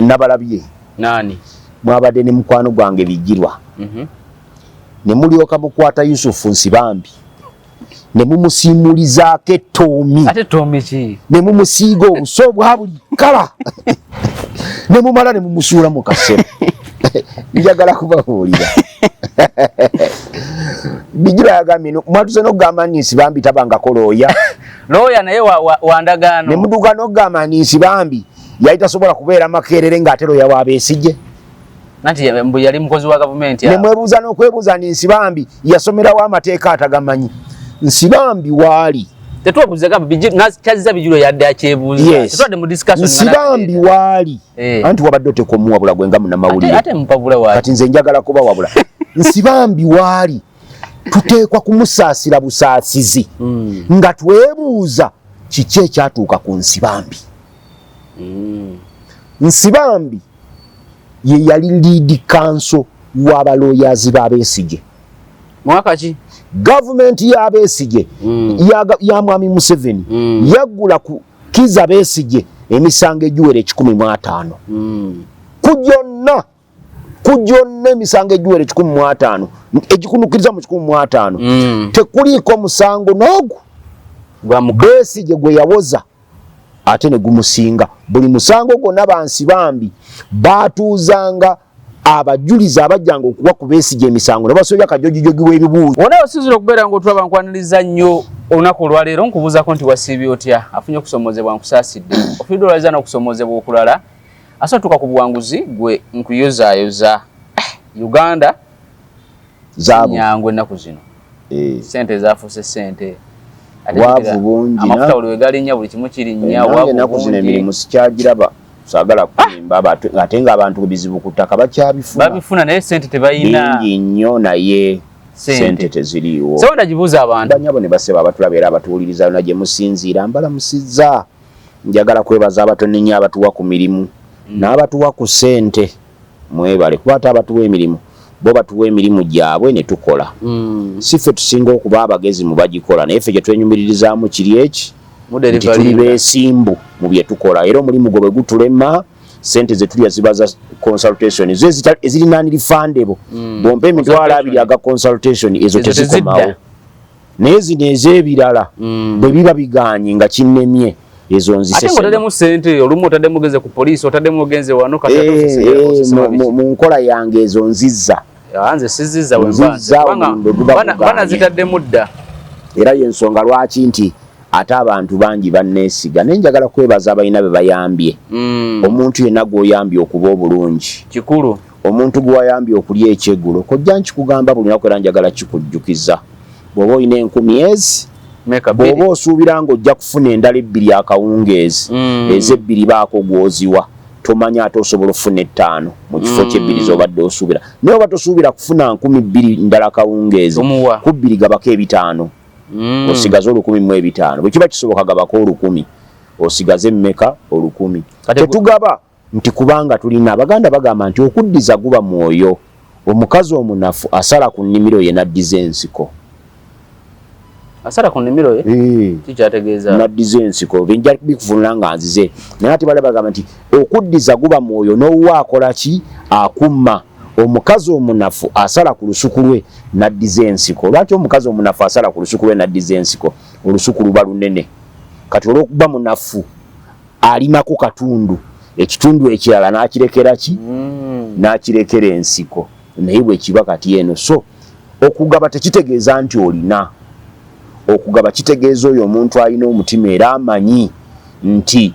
Nabalabye. Nani? Mwabadde ne mukwano gwange Bigirwa. Ne mulyoka mukwata Yusufu Nsibambi ne mumusiimulizaako ettoomi. Ate ttoomi ki? Ne mumusiiga obuso obwa buli kala ne mumala ne mumusuula mu kasero. Njagala kubabuulira. Bigirwa yagambye mwatuze n'okugamba nti Nsibambi tabangako looya. Looya naye wa ndagaano. Ne muduuka n'okugamba nti Nsibambi yali tasobola kubeera Makerere ng'ate looya wa Besigye. Anti mbu yali mukozi wa gavumenti. Ne mwebuuza n'okwebuuza nti Nsibambi yasomerawo amateeka atagamanyi. Nsibambi waali. Tetwebuuza kyazza Bigirwa yadde akyebuuza. Yes. Tetwadde mu discussion. Nsibambi waali. Eh. Anti wabadde oteekwa omuwabula gwe nga munnamawulire. Ate mpabula waali. Kati nze njagala kubawabula. Nsibambi waali. Tuteekwa kumusaasira busaasizi. Nga twebuuza kiki ekyatuuka ku Nsibambi. Nsibambi ye yali lead counsel w'abalooyazi ba Besigye. Mwaka ki? Gavumenti ya Besigye ya Mwami Museveni yaggula ku Kizza Besigye emisango egiwera 150. Ku gyonna emisango egiwera 150, egikunukiriza mu 150, tekuliiko musango n'ogwo Besigye gwe yawoza ate ne gumusinga. Buli musango gwonna ba Nsibambi baatuuzanga abajulizi abajjanga okuwa ku Besigye emisango ne basobya akajojijogi w'ebibuuzo. Wonna osinzira okubeera ng'otulaba, nkwaniriza nnyo olunaku olwaleero, nkubuuzaako nti wasiibye otya? Afunye okusomozebwa nkusaasidde, ofiiddwa olwaliza n'okusomozebwa okulala, asobola tuuka ku buwanguzi gwe nkuyozaayoza. Uganda Zaabu. Nyangu ennaku zino. Sente zafuuse sente. Ate Bwavu jjukira, bungi, amafuta buli we galinnya, buli kimu kirinnya. Nange Bwavu ennaku zino bungi. emirimu sikyagiraba, saagala kulimba abantu, ate ng'abantu bizibu ku ttaka bakyabifuna. Babifuna naye sente tebayina. Bingi nnyo naye Sente. sente teziriiwo. Sewanda gibuuza abantu. Banyabo ne basebo abatulaba era abatuwuliriza yonna gye musinziira, mbalamusizza. Njagala kwebaza abatono ennyo abatuwa ku mirimu n'abatuwa ku ssente. Mwebale, kuba ate abatuwa emirimu bo batuwa emirimu gyabwe ne tukola. Si ffe tusinga okuba abagezi mu bagikola, naye ffe kye twenyumiririzaamu kiri eki nti tuli beesimbu mu bye tukola, era omulimu gwo bwe gutulema, ssente ze tulya ziba za consultation zo eziri non-refundable. Bw'ompa 20,000 aga consultation, ezo Ezo tezikomawo. tezidda. Naye zino ez'ebirala bwe biba biganye nga kinnemye, ezo Ate nzisesema. ng'otaddemu sente, olumu otaddemu ogenze ku poliisi, otaddemu ogenze wano, kati ate osesema biki? Mu nkola yange ezo nzizza. Ah, nze sizizza bwe mba Nzizza kubanga omulimu bwe guba guganye. Banazitaddemu dda. Era yensonga lwaki nti ate abantu bangi banneesiga, naye njagala kwebaza abalina be bayambye. Omuntu yenna gw'oyambye okuba obulungi, Kikulu. omuntu gwe wayambye okulya ekyeggulo, kojja nkikugamba buli lunaku era njagala kikujjukiza, bw'oba olina 1000 ezi, Meka bbiri. bw'oba osuubira ng'ojja kufuna endala ebbiri akawungeezi, ezebbiri baako gw'oziwa. Tomanya, ate osobola okufuna ettaano mu kifo ky'ebbiri z'obadde osuubira. Naye oba tosuubira kufuna 2000 ndala kawungeezi, Omuwa. ku bbiri gabako 500, osigaze 1500. Bwe kiba kisoboka, gabako 1000, osigaze mmeka? 1000. Kati Tetugaba nti kubanga tulina. Abaganda bagamba nti okuddiza guba mwoyo. Omukazi omunafu asala ku nnimiro ye n'addiza ensiko. Asala ku nnimiro ye? Eh. Kikyategeeza? Naddiza ensiko, binja bikuvunula nga nzize. Naye ate bala bagamba nti okuddiza guba mwoyo, n'owuwa akola ki? Akumma. Omukazi omunafu asala ku lusuku lwe n'addiza ensiko. Lwaki omukazi omunafu asala ku lusuku lwe n'addiza ensiko? Olusuku luba lunene. Kati olw'okuba munafu, alimako katundu, ekitundu ekirala n'akirekera ki? N'akirekera ensiko. Naye bwe kiba kati eno, so okugaba tekitegeeza nti olina okugaba, kitegeeza oyo omuntu alina omutima era amanyi nti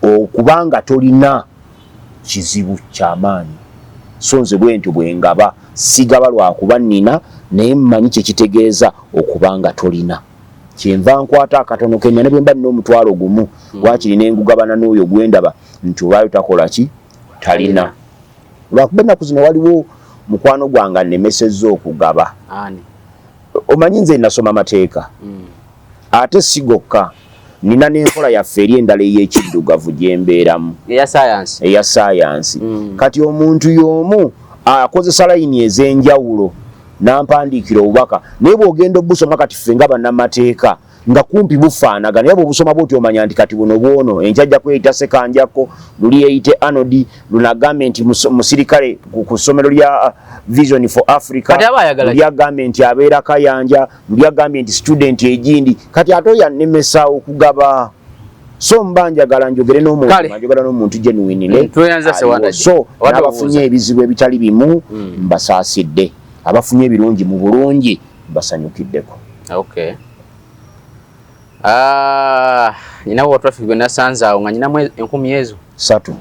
okubanga tolina kizibu kyamaanyi. So nze bwe ntyo bwe ngaba. Sigaba lwakuba nnina, naye mmanyi kyekitegeeza okubanga tolina. Kyenva nkwata akatono kenya, ne bwe mba nina 10,000, waakiri ne ngugabana n'oyo gwendaba nti olwayo takola ki? Talina. Lwakuba ennaku zino waliwo mukwano gwange annemesezza okugaba. Ani? Omanyi nze nasoma amateeka, ate si gokka, nina n'enkola yaffe eri endala ey'ekiddugavu gyembeeramu. Eya sayansi. Eya sayansi. Kati omuntu y'omu akozesa layini ez'enjawulo n'ampandiikira obubaka, naye bw'ogenda obusoma, kati ffe nga bannamateeka Nga kumpi bufaanagana, naye bw'obusoma bw'oti omanya nti kati buno bwono enkya ajja kweyita Sekanjako, luli yeeyite Anodi, luno agambe nti musirikale ku ssomero lya Vision for Africa, Kati aba ayagala luli agambye nti abeera Kayanja, luli agambye nti student egindi. Kati ate oyo annemesa okugaba, so mba njagala njogere n'omuntu, njogera n'omuntu genuinely. Tweyanza Aliwo. Sewandagi. So Obadde n'abafunye obuuza. ebizibu ebitali bimu mbasaasidde, abafunye ebirungi mu bulungi mbasanyukiddeko. Okay. Ah, nyinawo wa traffic gwe nasanze awo nga nyinamu 1000 ezo. 3.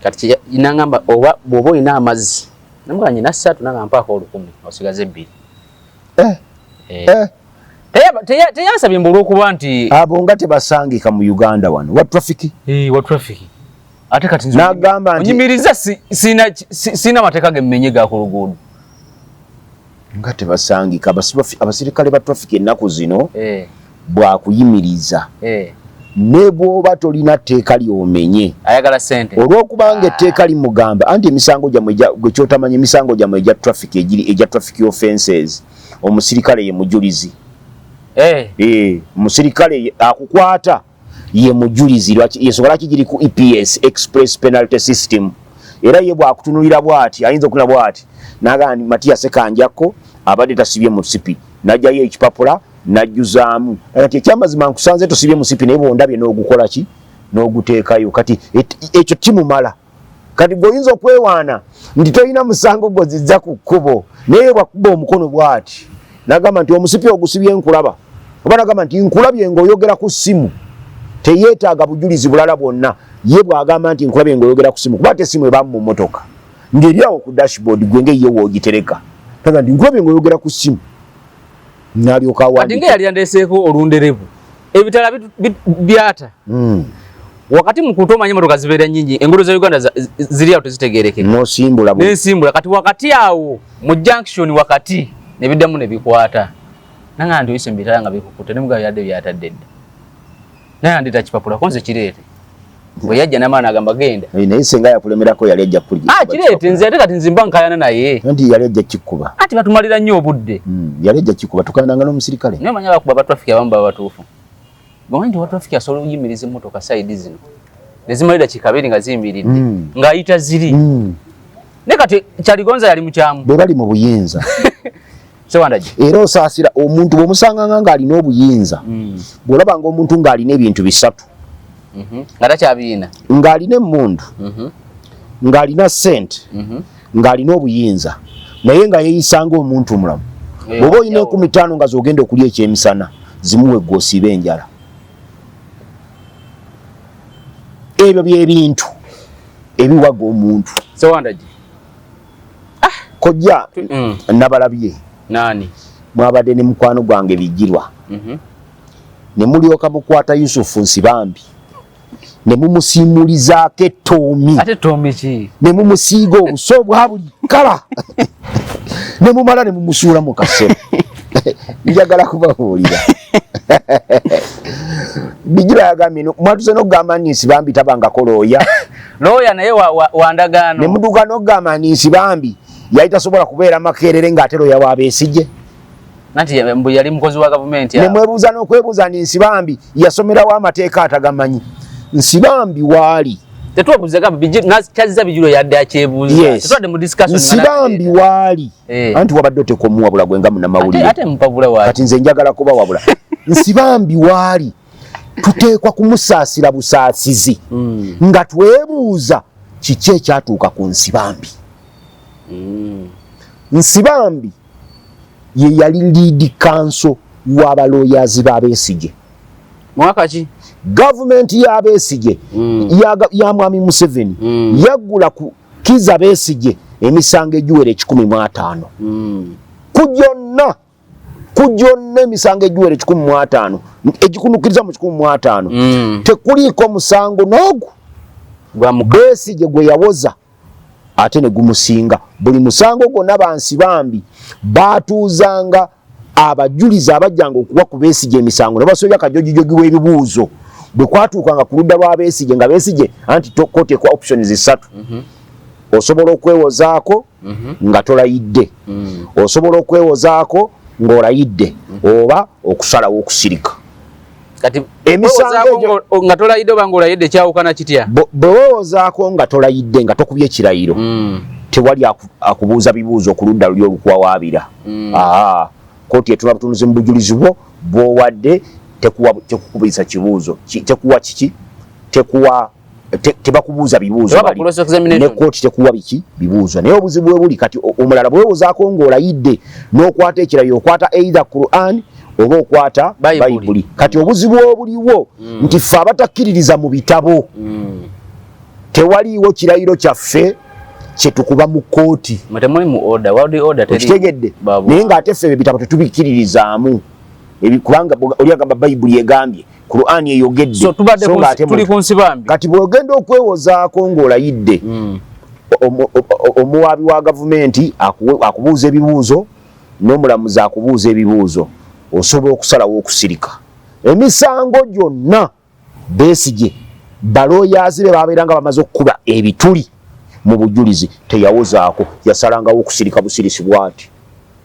Kati nangamba oba bw'oba olina amazzi, namugamba nyina 3, nanga mpaako 1000 osigaze 2. Eh. Teyansabye mbu olw'okuba nti Abo nga tebasangika mu Uganda wano wa traffic. Eh, wa traffic. Ate kati nze N'agamba nti- onyimiriza sina mateeka gemmenye ga ku luguudo. Nga tebasangika. Abasirikale ba traffic ennaku zino bwakuyimiriza ne bw'oba tolina tteeka lyomenye, Ayagala sente. Olw'okubanga etteeka limugamba anti emisango gyammwe gwe kyotamanya, emisango gyammwe egya traffic egiri egya traffic offenses, omusirikale ye mujulizi. Eh, omusirikale akukwata ye mujulizi. Ensonga lwaki giri ku EPS, Express Penalty System. Era ye bwakutunulira bwati, ayinza okuna bwati nagamba nti Matiya Sekanjako abadde tasibye musipi, najjayo ekipapula najjuzaamu kati ekyamazima nkusanze tosibye musipi, naye bwondabye n'ogukola ki, n'oguteekayo. Kati ekyo kimumala. Kati gweoyinza okwewaana nti tolina musango gwozizza ku kkubo, naye bwakuba omukono bwati nagamba nti omusipi ogusibye nkulaba, oba nagamba nti nkulabye ng'oyogera ku ssimu, teyeetaaga bujulizi bulala bwonna. Ye bw'agamba nti nkulabye ng'oyogera ku ssimu, kuba ate essimu ebamu mu mmotoka ng'eri awo ku dashboard, gwe ng'eye woogitereka, taga nti nkulabye ng'oyogera ku ssimu, n'alyoka Kati nga awandiika. Yali andeseeko olunderevu, ebitala byata wakati mu kuto, omanyi emotoka zibeera nnyingi, enguudo za Uganda ziri awo tezitegeerekeka. N'osimbula Nensimbula, kati wakati awo mu junction wakati nebiddamu nebikwata, nanga nti oyise mu bitala nga bikukutte, nemugaa yadde byatadde dda, naye andita kipapula konze kireete. Bwe yajja n'amaana agamba genda. Eh, naye senga yakulemerako yali ajja kulya. Ah, kireete nze, ate kati nzimba nkayana naye. Nti yali ajja kikuba. Ati batumalira nnyo obudde. Yali ajja kikuba, tukananga n'omusirikale. Naye omanyi abakuba ba traffic abamu baba batuufu. Omanyi nti wa traffic asobola okuyimiriza emmotoka side zino ne zimala eddakiika 2 nga ziyimiridde, ng'ayita ziri. Naye kati Kyaligonza yali mukyamu. Bwe bali mu buyinza. Sewandagi. Era osaasira omuntu bw'omusanganga ng'alina obuyinza. Bw'olabanga omuntu ng'alina ebintu bisatu, Nga takyabiyina, ng'alina emmundu, ng'alina ssente, ng'alina obuyinza, naye nga yeeyisanga omuntu omulamu, bw'oba olina 50,000 nga z'ogenda okulya ekyemisana, zimuwe gwe osiibe enjala. Ebyo byebintu ebiwaga omuntu. Sewandagi. Kojja, nabalabye. Nani? Mwabadde ne mukwano gwange Bigirwa, ne mulyoka mukwata Yusufu Nsibambi ne mumusiimulizaako ettoomi. Ate toomi ki? Ne mumusiiga obuso obwa buli kala, ne mumala ne mumusuula mu kasero. Njagala kubabuulira, Bigirwa yagambye mwatuze n'okugamba nti Nsibambi tabangako looya. Looya naye wa ndagaano. Ne muduuka n'okugamba nti Nsibambi yali tasobola kubeera Makerere ng'ate looya wa Besigye. Nanti mbu yali mukozi wa gavumenti. Ne mwebuuza n'okwebuuza nti Nsibambi yasomerawo amateeka atagamanyi. Nsibambi waali Tetwabuuza gamba kyazza Bigirwa yadde akyebuuza. Tetwadde mu discussion. Nsibambi waali anti wabadde oteeka omuwabula gwe nga munnamawulire. Ate mpabula waali. Kati nze njagala kubawabula. Nsibambi waali tuteekwa kumusaasira busaasizi, nga twebuuza kiki ekyatuuka ku Nsibambi. Nsibambi ye yali lead counsel w'abalooyazi ba Besigye. Mwaka ki? Gavumenti ya Besigye, ya mwami Museveni, yaggula ku Kiza Besigye emisango egiwera 150. Ku gyonna emisango egiwera 150, egikunukiriza mu 150, tekuliiko musango n'ogu Besigye gwe yawoza ate ne gumusinga. Buli musango gwonna Bansibambi batuuzanga abajulizi abajjanga okuwa ku Besigye emisango ne basobya kajojijogi w'ebibuuzo. Bwe kwatuukanga ku ludda lwa Besigye, nga Besigye anti kooti ekuwa options 3. Osobola okwewozaako nga tolayidde, osobola okwewozaako ng'olayidde, oba okusalawo okusirika. Kati Emisango weewozaako nga tolayidde oba ng'olayidde, kyawukana kitya? Bwe weewozaako nga tolayidde, nga tokubye kirayiro, tewali akubuuza bibuuzo ku ludda luli olukuwawaabira. Aa, kooti etula butunuzi mu bujulizi bwo bw'owadde, tekuwa, tekukubisa kibuuzo. Tekuwa kiki, tekuwa tebakubuuza bibuuzo Tebaba bali. Cross examination. Ne kooti tekuwa biki, bibuuzo. Naye obuzibu bwe buli kati omulala, bwewozaako ng'olayidde n'okwata ekirayiro, okwata either Quran oba okwata Bayibuli. Bayibuli. Kati obuzibu obuliwo nti ffe abatakkiririza mu bitabo, tewaliiwo kirayiro kyaffe kyetukuba mu kooti. Mwe temuli mu order, world order teri. Okitegedde? Babu. Naye ng'ate ffe ebitabo tetubikkiririzaamu. Kubanga oli agamba Bayibuli egambye, Qur'ani eyogedde. So tubadde So ng'ate tuli ku Nsibambi. Kati bw'ogenda okwewozaako ng'olayidde, omuwaabi wa gavumenti akubuuza ebibuuzo, n'omulamuzi akubuuza ebibuuzo, osobola okusalawo okusirika. Emisango gyonna Besigye balooyazi be babeera nga bamaze okukuba ebituli mu bujulizi, teyawozaako, yasalangawo okusirika busirisi bwati,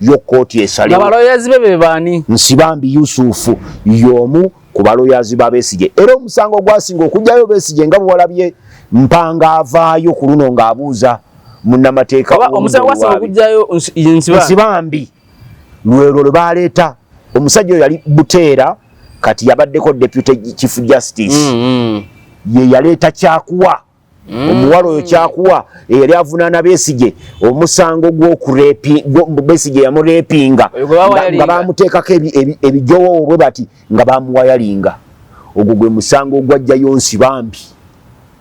yo kooti Nga esalewo. Baloyazi be be baani? Nsibambi Yusufu y'omu ku baloyazi ba Besigye, era omusango gwasinga okugyayo Besigye, nga bwewalabye Mpanga avaayo ku luno ng'abuuza munnamateeka Oba omusango gwasinga ow'oludda okugyayo Nsibambi. Nsibambi lwelwo lwe baleeta omusajja oyo yali Buteera, kati yabaddeko deputy chief justice. Ye yaleeta Kyakuwa, omuwala oyo Kyakuwa eyali avunaana Besigye omusango gw'okurepi, Besigye yamurepinga Oyo gwe bawayalinga. nga bamuteekako ebijowowo bwe bati, nga bamuwayalinga. Ogwo gwe musango ogwajjayo Nsibambi.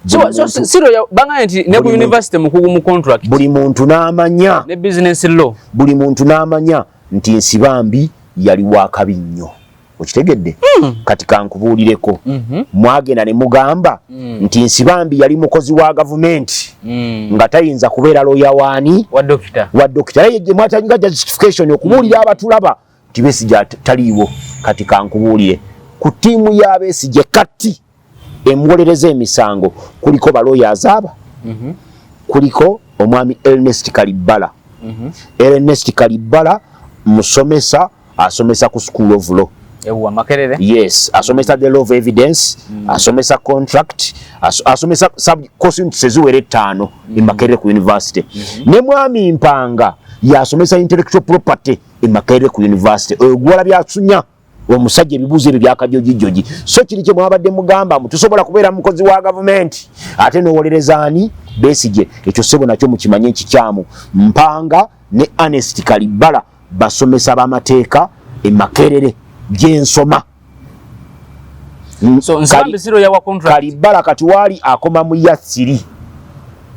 So Siro bangaye nti ne ku university mukugu mu contract. Buli muntu n'amanya ne business law. Buli muntu n'amanya nti Nsibambi yali wakabi nnyo. Okitegedde? Kati kankubuulireko. Mwagenda ne mugamba nti Nsibambi yali mukozi wa gavumenti, nga tayinza kubeera looya waani? Wa dokita. Wa dokita. Naye gye mwatandika justification okubuulira abatulaba nti Besigye taliiwo. Kati kankubuulire, ku ttiimu ya Besigye kati emuwolereza emisango kuliko balooya azaaba, kuliko omwami Ernest Kalibbala. Ernest Kalibbala musomesa, asomesa ku School of Law. Ewa Makerere. Yes, asomesa the law of evidence, asomesa contract, asomesa sub course units eziwera 5 e Makerere ku university. Ne mwami Mpanga yasomesa intellectual property e Makerere ku university. Oyo gwala byasunya omusajja ebibuuzo ebyo byakajojijoji. So kiri kye mwabadde mugamba mu tusobola kubeera mukozi wa gavumenti ate n'owolereza ani, Besigye, ekyo ssebo nakyo mukimanye ekikyamu. Mpanga ne Ernest Kalibbala basomesa b'amateeka e Makerere gyensoma. So Nsibambi Siro yawa contract. Kalibbala kati waali akoma mu year 3.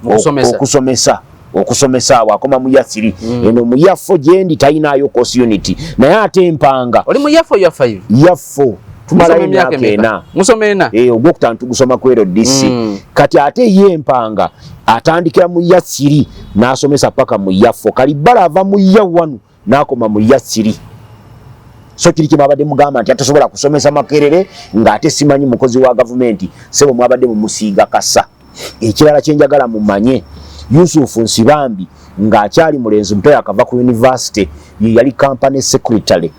Mu kusomesa. Okusomesa awo akoma mu year 3. Eno mu year 4 gyendi talinayo course unit, naye ate Mpanga Oli mu year 4, year 5? Year 4, tumalayo Musoma emyaka emyaka emeka? 4. Musoma 4. Eh, ogwokutaano tugusoma ku LDC. Kati ate ye Mpanga atandikira mu year 3 n'asomesa paka mu year 4. Kalibbala ava mu year 1 n'akoma mu year 3. So kiri kye mwabadde mugamba nti atasobola kusomesa Makerere ng'ate simanyi mukozi wa gavumenti, sebo mwabadde mumusiiga kasa. Ekirala kye njagala mumanye, Yusufu Nsibambi ng'akyali mulenzi muto yakava ku university, ye yali company secretary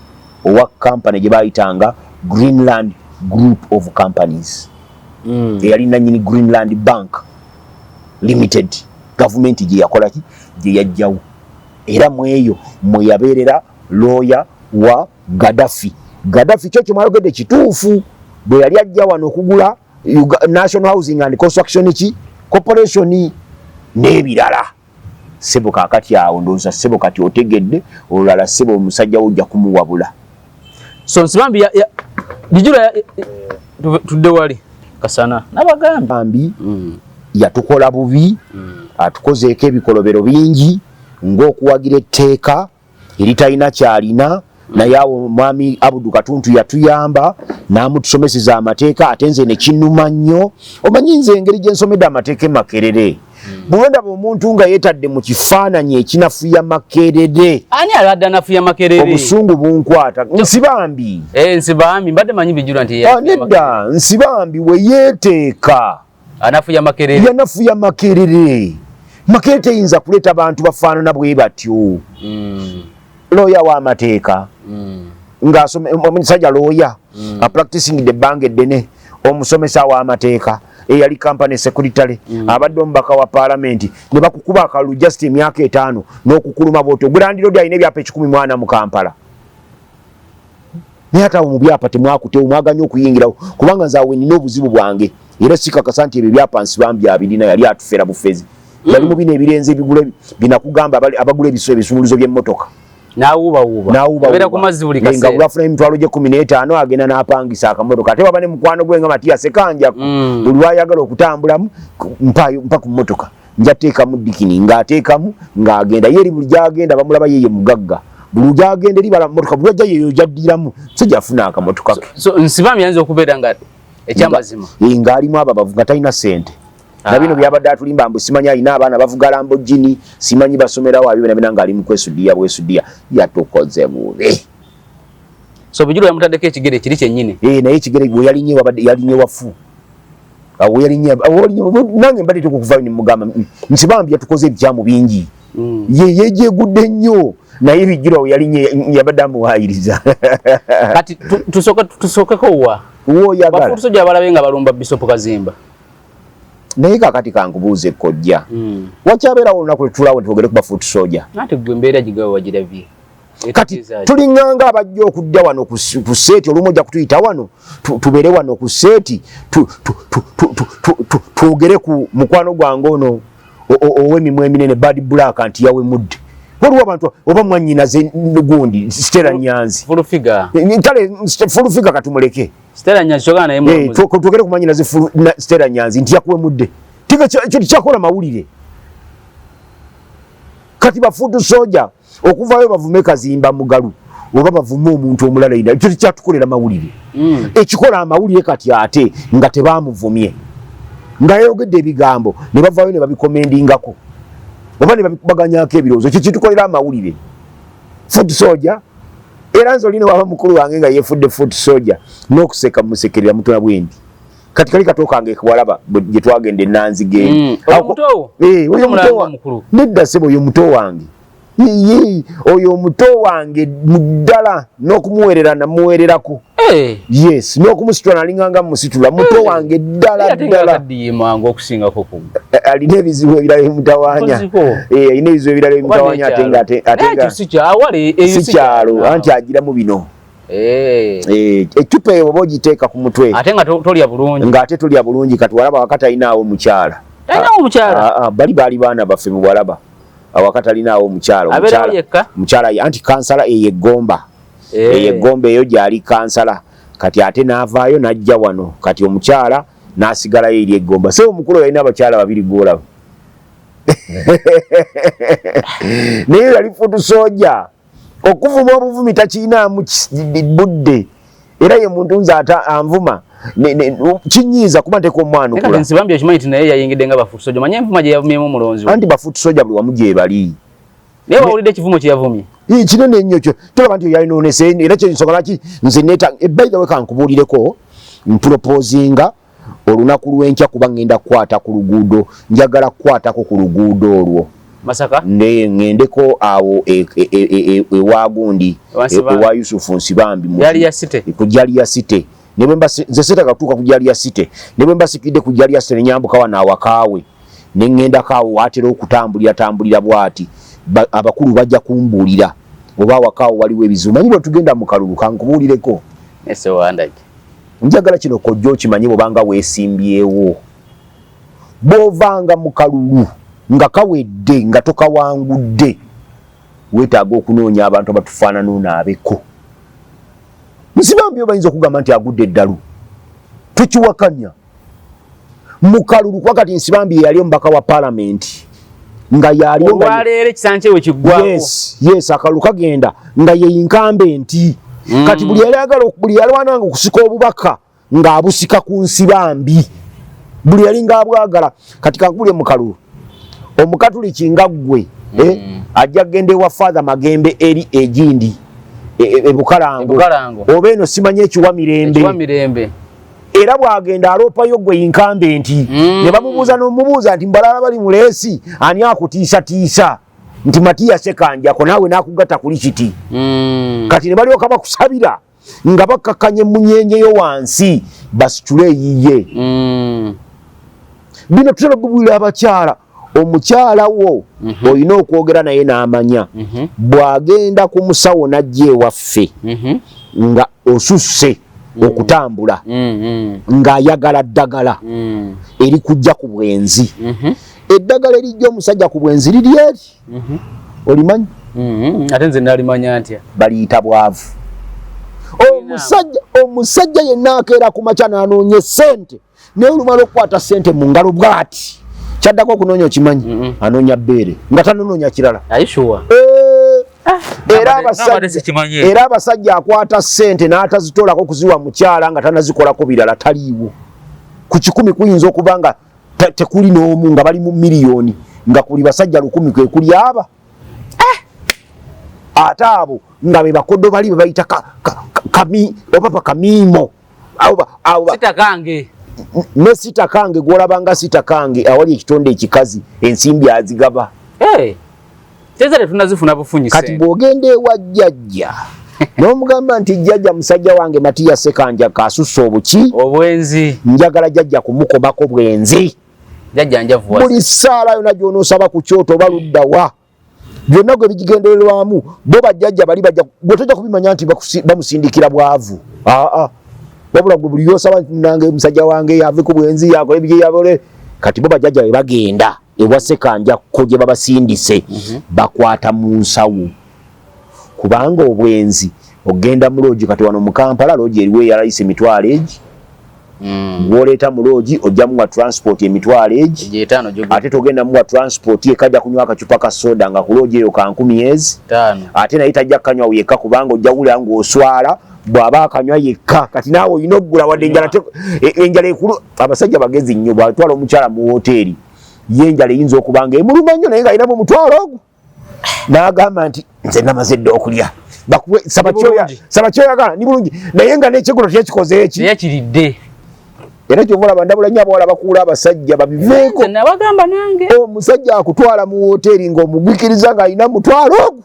owa company gye bayitanga Greenland Group of Companies. Eyali nannyini Greenland Bank Limited, gavumenti gye yakola ki, gye yajjawo, era mweyo mwe yabeerera lawyer wa Gaddafi. Gaddafi kyo kye mwayogedde kituufu, bwe yali ajja wano okugula National Housing and Construction ki Corporation n'ebirala. Ssebo kaakati awo ndowooza ssebo kati otegedde. Olulala ssebo omusajja wo ojja kumuwabula. So Nsibambi ya Bijula tudde wali kasana nabagamba. Bambi yatukola bubi, atukozeeko ebikolobero bingi ng'okuwagira etteeka eritalina kyalina. Naye awo mwami Abudu Katuntu yatuyamba n'amutusomeseza amateeka, ate nze ne kinnuma nnyo. Omanyi nze engeri gye nsomedde amateeka e Makerere, bwe ndaba omuntu nga yeetadde mu kifaananyi ekinafuya Makerere, Ani alabadde anafuya Makerere? Obusungu bunkwata. Nsibambi. Eh, Nsibambi mbadde manyi Bijula nti Ah, nedda, Nsibambi we yeeteeka anafuya Makerere. Yanafuya Makerere. Makerere teyinza kuleeta bantu bafaanana bwe batyo. Looya w'amateeka. Ng'omusajja lawyer practicing the bank eddene, omusomesa w'amateeka, eyali company secretary, abadde omubaka wa paalamenti, ne bakukuba akalulu just emyaka 5 n'okukuluma bwotyo. Gwe landlord alina ebyapa 140 mu Kampala, naye ate awo mu byapa temwakutewo, mwaganye okuyingirawo, kubanga nze awo nina obuzibu bwange, era sikakasa nti ebyo byapa Nsibambi abirina. Yali atufera bufezi. Yali mu bino ebirenze ebigula binakugamba abagula ebisumuluzo by'emmotoka. N'awuubawuuba. Abeera ku mazzi buli Nga kaseera. Bwafuna emitwalo gye 15, agenda n'apangisa akamotoka, ate waba ne mukwano gwe nga Matiya Sekanja, buli lwayagala okutambulamu, mpayo mpa ku mmotoka, nja teekamu dikini, ng'ateekamu ng'agenda ye eri. Buli gy'agenda bamulaba yeye mugagga, buli gy'agenda eri bala mmotoka, buli lwajja yeyo gy'addiramu. Musajja afuna akamotoka ke. So Nsibambi ayinza okubeera nga ekyamazima Ng'alimu ababavu nga talina ssente na bino byabadde atulimba mbu simanyi alina abaana bavuga Lamborghini, simanyi basomerawo, abyo byonna byonna ng'ali mu kwesudiya bwesudiya. Yatukoze bubi. So Bujulu yamutaddeko ekigere kiri kyennyini. Eh, naye ekigere bwe yalinye, wabadde yalinye wafu awo, yalinye awo, nange mbadde tekukuvayo ne mugamba, Nsibambi yatukoze ebikyamu bingi. Ye yejegudde nnyo, naye Bijjiro awo yalinye yabadde amuwaayiriza. Kati tusookeko wa? Woyagala. Ba foot soldier abalabe nga balumba Bishop Kazimba. Naye kakati kankubuuze, kojja, wakyabeerawo olunaku lwetulawo ntwogere ku ba foot soldier? Ate gwe embeera gigawe wagirabye. Kati Etegeeza ki? Tulinganga abajja okudda wano ku set. Olumu ojja kutuyita wano tubeere wano ku set, twogere ku mukwano gwange ono ow'emimwa eminene, Bad Black, nti yawemudde. Waliwo abantu oba mwannyinaze gundi Stella Nyanzi. Full Figure. Kale Full Figure katumuleke. Stella Nyanzi kyogana naye mulamuzi. Twogere ku mwannyinaze Stella Nyanzi nti yakuwemudde. Tiga kyo kyakola mawulire. Kati ba foot soldier okuvayo bavume Kazimba Mugalu oba bavume omuntu omulala ina, ekyo tekyatukolera mawulire. Ekikola amawulire kati ate nga tebamuvumye, nga yayogedde ebigambo ne bavaayo ne babikomendingako oba ne babikubaganyako ebirowoozo, ekyo kitukolera amawulire. Foot soldier, era nze olina waba mukulu wange nga yeefudde foot soldier, n'okuseka musekerera mutona bwendi. Kati kali kato kange kewalaba gye twagenda enanzige. Oyo muto wo? Eh, oyo Oyo muto mulala mukulu. Nedda ssebo, oyo muto wange. Ye, oyo muto wange muddala, n'okumuweerera namuweererako. Yes, n'okumusitula nalinganga musitula. Muto wange ddala. Naye ate nga Ddala. akaddiye mangu okusingako ku Alina ebizibu ebirala ebimutawaanya. Koziko. Eh, alina ebizibu ebirala ebimutawaanya, ate nga ate Naye nga ekyo si kyawale, eyo si si kyalo, kyalo. Anti agiramu bino. Eh, eccupa eyo oba ogiteeka ku mutwe. Ate nga tolya bulungi. Ng'ate tolya bulungi. Kati walaba awaka talinaawo mukyala. Talinawo mukyala? Ah, ah, bali baali baana baffe mu walaba. Awaka talinaawo mukyala. Abeerawo Omukyala yekka? Mukyala ye, anti kansala eyo eggomba. Eyo eggomba eyo gy'ali kansala. Kati ate n'avaayo n'ajja wano. Kati omukyala n'asigalayo eri eggomba. Ssebo omukulu yalina abakyala babiri gw'olaba. Naye yali foot soldier. Okuvuma obuvumi takiinaamu budde. Era ye muntu nze ate anvuma kinyiiza kuba nteeka omwanukula. Kati Nsibambi okimanyi nti naye yayingidde nga ba foot soldier. Omanyi envuma gye yavumyemu omulonzi we? Anti ba foot soldier buli wamu gye bali. Naye wawulidde ekivumo kye yavumye? Ii, kinene nnyo kyo. Tolaba nti yayinoonese, era kye nsonga lwaki nze neeta. By the way, kankubuulireko, mproposinga olunaku lw'enkya kuba ngenda kukwata ku luguudo, njagala kukwatako ku luguudo olwo. Masaka? Ne ŋŋendeko awo ewa gundi, Ewa Nsibambi. Ewa Yusufu Nsibambi Jalia City. Ku Jalia City. Ne bwe mba nze seetaaga kutuuka ku Jalia City. Ne bwe mba sikidde ku Jalia City ne nyambuka wano awakaawe, ne ŋŋendako awo waatera okutambulira tambulira bw'ati. Abakulu bajja kumbuulira oba awakaawo waliwo ebizibu. Manyi bwe tugenda mu kalulu, kankubuulireko. Ese wandage. Njagala kino kojja okimanye, bw'obanga weesimbyewo. Bw'ovanga mu kalulu nga kawedde nga tokawangudde, weetaaga okunoonya abantu abatufaanana onaabeko. Nsibambi bayinza okugamba nti agudde eddalu, tukiwakanya mu kalulu, kuba kati Nsibambi ye yali omubaka wa paalamenti nga yaliwo nga Olwaleero ekisanja we kiggwako. Yes, akalulu kagenda nga ye incumbent. Kati buli yali ayagala buli yalwananga okusika obubaka ng'abusika ku Nsibambi, buli yali ng'abwagala. Kati kankubulye, mu kalulu omukatuliki nga ggwe, ajja kugenda ewa Father Magembe eri egindi e Bukalango. Bukalango. Oba eno simanyi ekiwa mirembe. Ekiwa mirembe. Era bw'agenda aloopayo gwe incumbent. Ne bamubuuza n'omubuuza nti mbalala bali mu race, ani akutiisatiisa? Nti Matiya Sekanjako naawe n'akugatta kuli kiti. Kati ne balyoka bakusabira nga bakkakkanya emunyenyeyo wansi basitule eyiye. Bino tutera okubulira abakyala. Omukyala wo olina okwogera naye n'amanya. Bw'agenda ku musawo n'ajja ewaffe nga osusse okutambula ng'ayagala ddagala erikujja ku bwenzi. Eddagala erijja omusajja ku bwenzi liri eri. Olimanyi? Ate nze nalimanya ntya? Baliyita bwavu. Omusajja yenna akeera ku makya n'anoonya essente, naye olumala okukwata ssente mu ngalo bw'ati, kyaddako okunoonya okimanyi? Anoonya bbeere nga tanonoonya kirala. Are you sure? Era Nabadde sikimanyi. Era abasajja akwata ssente n'atazitoolako kuziwa mukyala nga tanazikolako birala taliiwo. Ku 100 kuyinza okuba nga tekuli n'omu, nga bali mu miliyoni, nga kuli basajja 1000 kwe kuli aba. Ate abo nga be bakodo bali be bayita oba bakamiimo. Abo Sitakange. Ne sitakange gw'olaba nga sitakange awali ekitonde ekikazi ensimbi azigaba. Hey. Teza tetunazifuna bufunyi Kati ssente. Bw'ogenda ewa jjajja n'omugamba nti jjajja, musajja wange Matiya Sekanja kasusse obuki? Obwenzi. Njagala jjajja kumukomako bwenzi. Jjajja njavuwa. Buli ssaala yonna gy'onoosaba ku kyoto oba luddawa byonna gwe bigigendererwamu, bo bajjajja bali bajja gwe tojja kubimanya nti bamusindikira bwavu. Aa, wabula gwe buli yosaba nange musajja wange yave ku bwenzi, yakole biki, yabole. Kati bo bajjajja bwe bagenda ewa Sekanjakko gye babasindise, bakwata mu nsawo, kubanga obwenzi ogenda mu loogi. Kati wano mu Kampala loogi eriwo eyalayisa emitwalo egi. Gwoleeta mu loogi ojja muwa transport emitwalo egi. Egyo 5 gyo. Ate togenda muwa transport yekka, ajja kunywa akacupa ka soda nga ku loogi eyo ka 1000 ezi. 5. Ate naye tajja kukanywa yekka, kubanga ojja wulira ng'oswala bw'aba akanywa yekka. Kati naawe olina okugula wadde enjala enjala ekulu. Abasajja bagezi nnyo, bw'atwala omukyala mu woteeri ye enjala eyinza okuba nga emuluma nnyo, naye ng'alinamu omutwalo ogwo n'agamba nti nze namaze dda okulya. Bakuwe saba Ndi bulungi. Saba kyoyagala, ndi bulungi, naye nga n'ekyegulo tekikoze eki. Naye kiridde. Era kyova olaba ndabula nnyo abawala bakuula abasajja babiveeko. Nze nabagamba nange. Omusajja akutwala mu woteeri ng'omugwikiriza ng'alina mutwalo ogwo.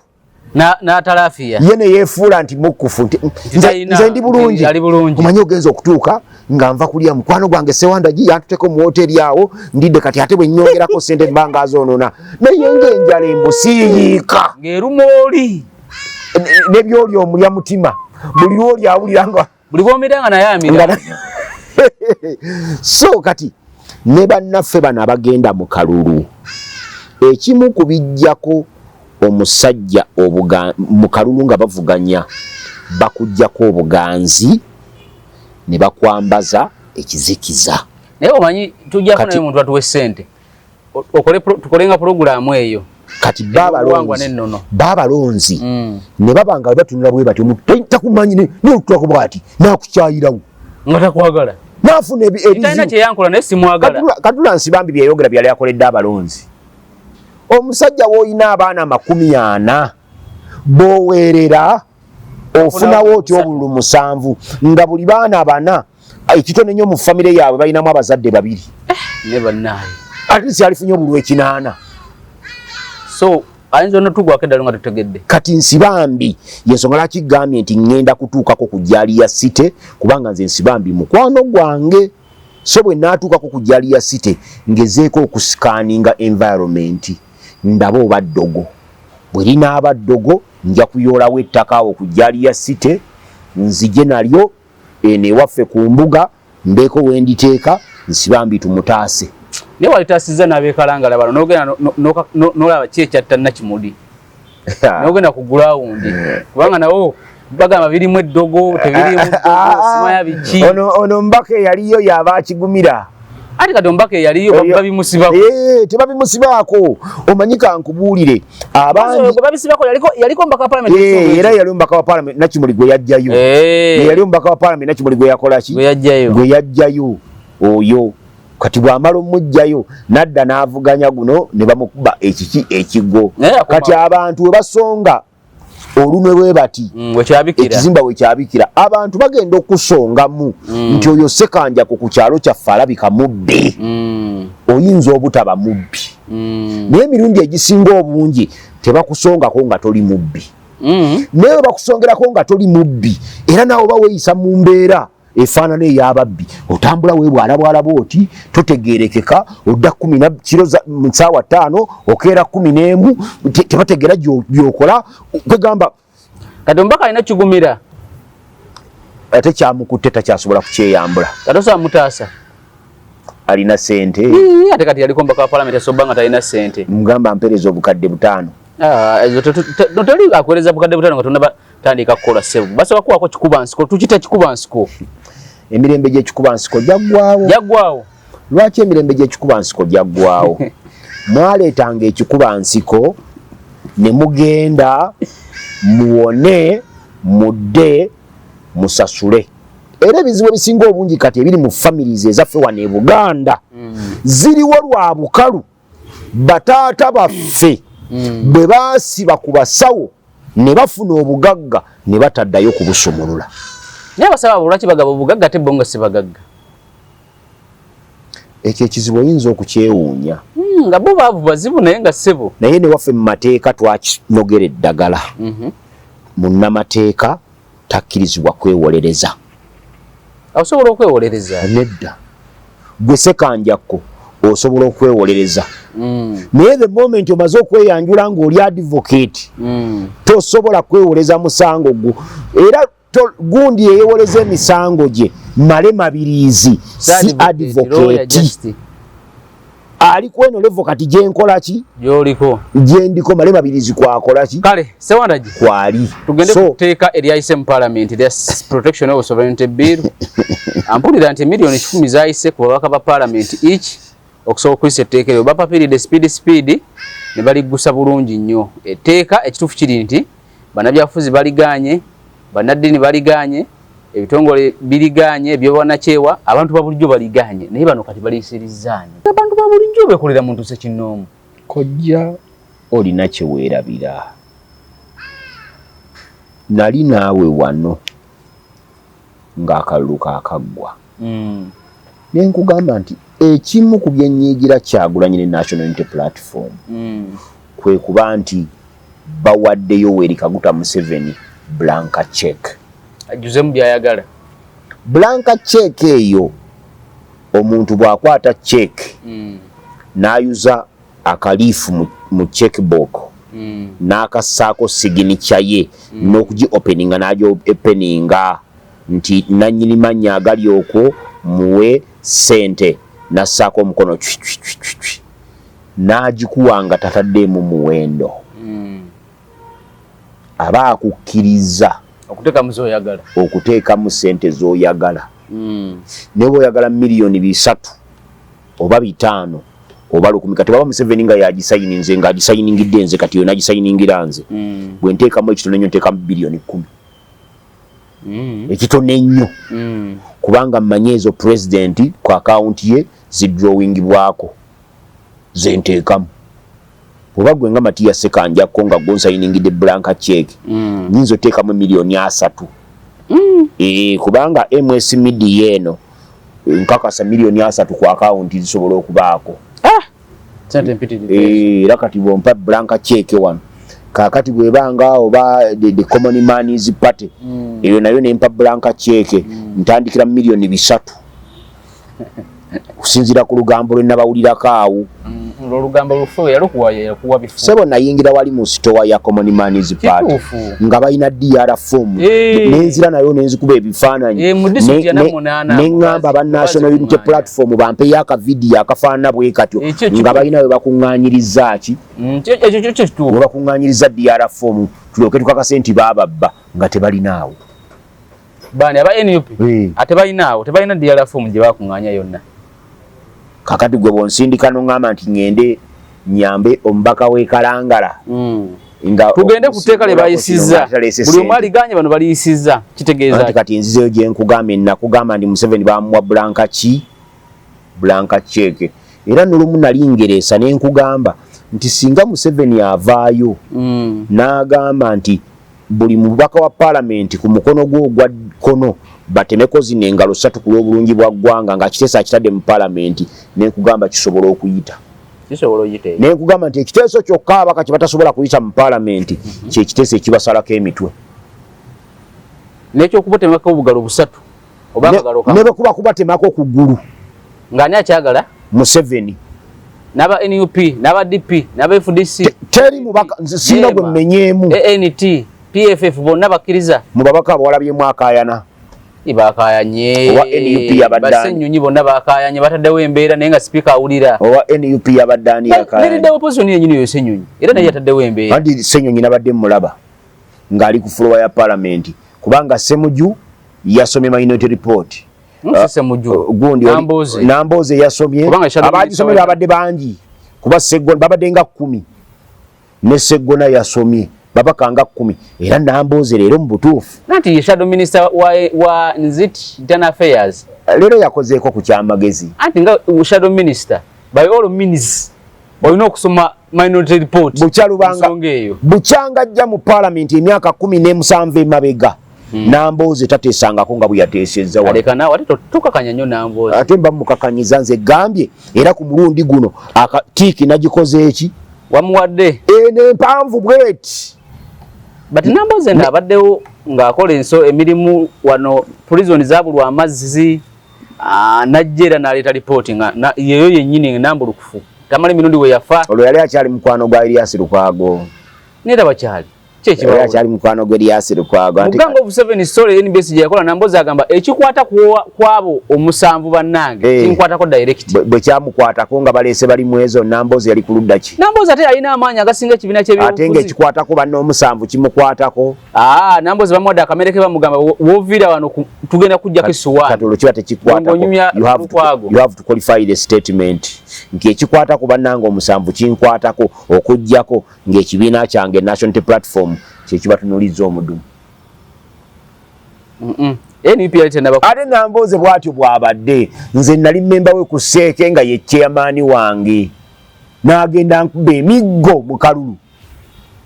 N'atalaafiya. Ye ne yeefuula nti mukkufu nti talina- nze ndi bulungi. Nti ali bulungi. Omanyi ogenza okutuuka nga nva kulya, mukwano gwange Sewandagi yantuteko mu woteeri awo ndidde, kati ate bwe nnyongerako sente mba nga azoonona, naye ng'enjala emusiiyiika. Ng'eruma oli. Nebyoli omulya mutima, buli lwoli awulira nga Buli bw'omira nga naye amira. So kati ne bannaffe bano abagenda mu kalulu, ekimu ku bijjako omusajja mu kalulu nga bavuganya, bakuggyako obuganzi ne bakwambaza ekizikiza. Naye omanyi tujjako naye omuntu atuwe ssente. Okole tukole nga pulogulaamu eyo. Kati Ebyobuwangwa n'ennono. Baabalonzi ne baba nga batunula bwe batyo, omuntu takumanyi nolutulako bwati nakukyayirawo. Nga takwagala. Naafuna Talina ebizibu. Kye yankola naye simwagala. Katula Nsibambi byeyogera byali akoledde abalonzi. Omusajja w'olina abaana 40 b'oweerera, ofunawo otya obululu 7 nga buli baana bana ekitono ennyo mu famire yaabwe balinamu abazadde babiri? Ne bannaaye. At least alifunye obululu 8. So ayinza onotugwako eddalo nga tutegedde. Kati Nsibambi yensonga lwaki gambye nti ŋŋenda kutuukako ku Jalia City, kubanga nze Nsibambi mukwano gwange. So bwe naatuukako ku Jalia City, ngezeeko okuscanninga environment ndabe oba ddogo. Bwe linaaba ddogo, nja kuyoolawo ettaka awo ku Jalia City nzije nalyo eno ewaffe ku mbuga, mbeeko wenditeeka Nsibambi tumutaase. Naye walitaasizza n'abeekalangala bano, n'ogenda n'olaba ki ekyatta Nakimuli, n'ogenda ku gulawundi, kubanga nabo bagamba birimu eddogo, tebirimu ddogo, simanya biki. Ono mbaka eyaliyo yaba akigumira. Ate kati omubaka eyaliyo babimusibako. Tebabimusibaako. Omanyi kankubuulire, abangi Gwe babisibako yaliko omubaka wa parliament. Era yali omubaka wa parliament Nakimuli gwe yajjayo. Yali omubaka wa parliament Nakimuli gwe yakola ki? Gwe yajjayo. Gwe yajjayo oyo. Kati bw'amala omugjayo n'adda n'avuganya guno ne bamukuba ekiki ekigwo. Naye Kati abantu we basonga olunwe bwe bati, Wekyabikira. Ekizimba wekyabikira, abantu bagenda okusongamu nti oyo Sekanjako ku kyalo kyaffe alabika mubbi. Oyinza obutaba mubbi. Naye emirundi egisinga obungi tebakusongako nga toli mubbi. Naye we bakusongerako nga toli mubbi, era naawe oba weeyisa mu mbeera efaanana ey'ababbi, otambula weebwalabwala bwoti, totegeerekeka, odda kumi na kiro mu ssaawa 5, okeera 11, tebategeera by'okola, kwegamba. Kati omubaka alina kigumira. Ate kyamukutte, takyasobola kukyeyambula. Kati osobola mutaasa? Alina sente. Ii, ate kati yaliko omubaka wa palamenti, asobola nga talina sente? Mugamba mpereza obukadde 5. Ah, ezo toli akuweereza bukadde 5 nga tonaba tandika kukola, ssebo. Basobola kuwako kikuba nsiko, tukita kikuba nsiko. Emirembe gy'ekikuba nsiko gyaggwawo. Jaggwawo. Lwaki emirembe gy'ekikuba nsiko gyaggwawo? Mwaleetanga ekikuba nsiko ne mugenda muwone, mudde musasule. Era ebizibu ebisinga obungi kati ebiri mu families ezaffe wano e Buganda ziriwo lwa bukalu bataata baffe bwe baasiba ku basawo ne bafuna obugagga ne bataddayo kubusumulula. Naye abasaba abo lwaki bagaba obugagga ate bo nga si bagagga? Ekyo ekizibu oyinza okukyewuunya. Nga bo baavu bazibu, naye nga ssebo. Naye ne waffe mu mateeka twakinogera eddagala. Munnamateeka takkirizibwa kwewolereza. Osobola okwewolereza? Nedda, gwe Sekanjakko osobola okwewolereza, naye the moment omaze okweyanjula ng'oli advocate, tosobola kwewoleza musango gwo. Era gundi yeyewoleza emisango gye Male Mabiriizi, si advocate ali kweno level kati gyenkola ki? Gyoliko. Gyendiko, Male Mabiriizi kwakola ki? Kale Sewandagi, kwali. Tugende ku tteeka eryayise mu parliament erya Protection of Sovereignty Bill. Ampulira nti 100,000,000 zayise ku babaka ba parliament each okusobola okuyisa etteeka eryo. Bapapiridde speed speed ne baliggusa bulungi nnyo etteeka. Ekituufu kiri nti bannabyabufuzi baliganye, bannaddiini baliganye, ebitongole biriganye ebyobwanakyewa, abantu ba bulijjo baliganye, naye bano kati baliyisirizaani? Abantu ba bulijjo bekolera muntu sekinnoomu. Kojja, olina kyeweerabira. Nali naawe wano ng'akalulu kaakaggwa, ne nkugamba nti ekimu ku byenyiigira Kyagulanyi ne National Unity Platform kwe kuba nti bawadde Yoweri Kaguta Museveni blank check. Ajjuzemu byayagala. Blank check eyo, omuntu bw'akwata check n'ayuza akaliifu mu checkbook n'akassaako signature ye, n'okugi openinga n'agi openinga nti nannyini mannya agali okwo muwe ssente, n'assaako omukono cwi cwi cwi cwi cwi, n'agikuwa nga tataddeemu muwendo, aba akukkiriza okuteekamu zoyagala. Okuteekamu ssente z'oyagala. Naye bw'oyagala 3 miliyoni oba 500 oba 1,000, kati baba Museveni nga yagisayininze, nga agisayiningidde nze, kati yo nagisayiningira nze, bwe nteekamu ekitono ennyo nteekamu 10 biliyoni. Ekitono ennyo, kubanga mmanyi ezo pulezidenti ku akawunti ye zidrawingibwako zenteekamu. Oba gwe nga Matiya Sekanjakko nga gwonsayiningidde blank check, nyinza oteekamu 30 miliyoni. Kubanga MS Media eno nkakasa 30 miliyoni ku akawunti zisobola okubaako. Ah! Sente mpitirivu. Era kati bwompa blank check wano kakati bwebanga oba the Common Man's Party, eyo nayo nempa blank check, ntandikira mu 3 miliyoni kusinziira ku lugambo lwe nabawulirako awo. Olwo olugambo lufu, yalukuwa yakuwa bifu. Sebo, nayingira wali mu store ya Common Man's Party nga balina DR form, nenzira nayo nenzikuba ebifaananyi. Mu district ya Namunaana, neŋŋamba ba National Unity Platform bampeyo akavidiyo akafaanana bwe katyo, nga balina we bakuŋŋaanyiriza ki, Ekyo kyo kituufu. We bakuŋŋaanyiriza DR form tulyoke tukakase nti baababba, nga tebalinaawo. Bani, aba NUP? Ate balinaawo, tebalina DR form gye bakuŋŋaanya yonna. Kakati gwe bwonsindika noŋŋamba nti ŋŋende nyambe omubaka w'e Kalangala, nga tugende ku tteeka lye bayisizza, buli omu aliganye, bano baliyisizza, kitegeeza Anti kati nzizeyo gye nkugambye, nakugamba ndi Museveni bamuwa blank ki, blank check. Era nolumu nali ngereesa ne nkugamba nti singa Museveni avaayo n'agamba nti buli mubaka wa paalamenti ku mukono gwe ogwa kkono batemeko zino engalo ssatu ku lw'obulungi bwa ggwanga, nga kiteesa akitadde mu paalamenti, ne nkugamba kisobola okuyita. Kisobola oyiteeyo. Naye nkugamba nti ekiteeso kyokka ababaka kye batasobola kuyisa mu paalamenti kyekiteeso ekibasalako emitwe. N'ekyokubatemako obugalo busatu oba akagalo kamu. Ne bwe kuba kubatemako ku ggulu. Ng'ani akyagala? Museveni. N'aba NUP, n'aba DP, n'aba FDC. Teri mubaka nze sirina gwe mmenyeemu. ANT, PFF bonna bakkiriza. Mu babaka abo walabyemu akaayana. Bakayanye. Owa NUP yabadde ani? Basenyonyi bonna bakayanye, bataddewo embeera naye nga sipiika awulira. Owa NUP yabadde ani yakayanye? Ne leader opposition yennyini oyo Ssenyonyi era naye yataddewo embeera. Anti Ssenyonyi nabadde mmulaba ng'ali ku fulowa ya palamenti kubanga Ssemuju yasomye minority report. Ssemuju. Gundi Nambooze. Nambooze yasomye. Abagisomye babadde bangi kuba Sseggona babadde nga 10. Ne Sseggona yasomye babaka nga 10 era Nambooze leero mu butuufu. Nanti ye shadow minister wa Nzit Internal Affairs. Leero yakozeeko ku kyamagezi. Anti nga shadow minister by all means olina okusoma minority report. Bukyalubanga bukyanga ajja mu parliament emyaka 17 emabega. Nambooze tateesangako nga bwe yateesezza wano. Aleka naawe, ate tokakanya nnyo Nambooze. Ate mba mukakanyiza nze gambye era ku mulundi guno tiiki nagikoze eki? Wamuwadde. Eno empanvu bweti. But Nambooze nga abaddewo ng'akola enso emirimu wano prison zaabulwa amazzi, n'ajja era n'aleeta lipooti nga yeyo yennyini nambulukufu. Tamale Mirundi we yafa. Olwo yali akyali mukwano gwa Erias Lukwago. Nera bakyali. Yali akyali mukwano gwa Erias Lukwago. Mu Gang of Seven story NBS gye yakola Nambooze agamba ekikwata kwabo omusanvu bannange kinkwatako direct. Bwe kyamukwatako nga baleese bali mu ezo Nambooze yali ku ludda ki? Nambooze ate alina amaanyi agasinga ekibiina ky'ebyobufuzi. Ate ng'ekikwatako banne omusanvu kimukwatako. Nambooze bamuwadde akamere ke bamugamba w'oviira wano tugenda kuggyako essuwaani. Kati olwo kiba tekikwatako. You have to qualify the statement nti ekikwata ku bannange omusanvu kinkwatako okuggyako ng'ekibiina kyange National Platform kye kibatunuulizza omudumu. NUP yali tennaba Ate Nambooze bw'atyo bw'abadde. Nze nali mmemba we ku Sseeke nga ye chairman wange. N'agenda nkuba emiggo mu kalulu.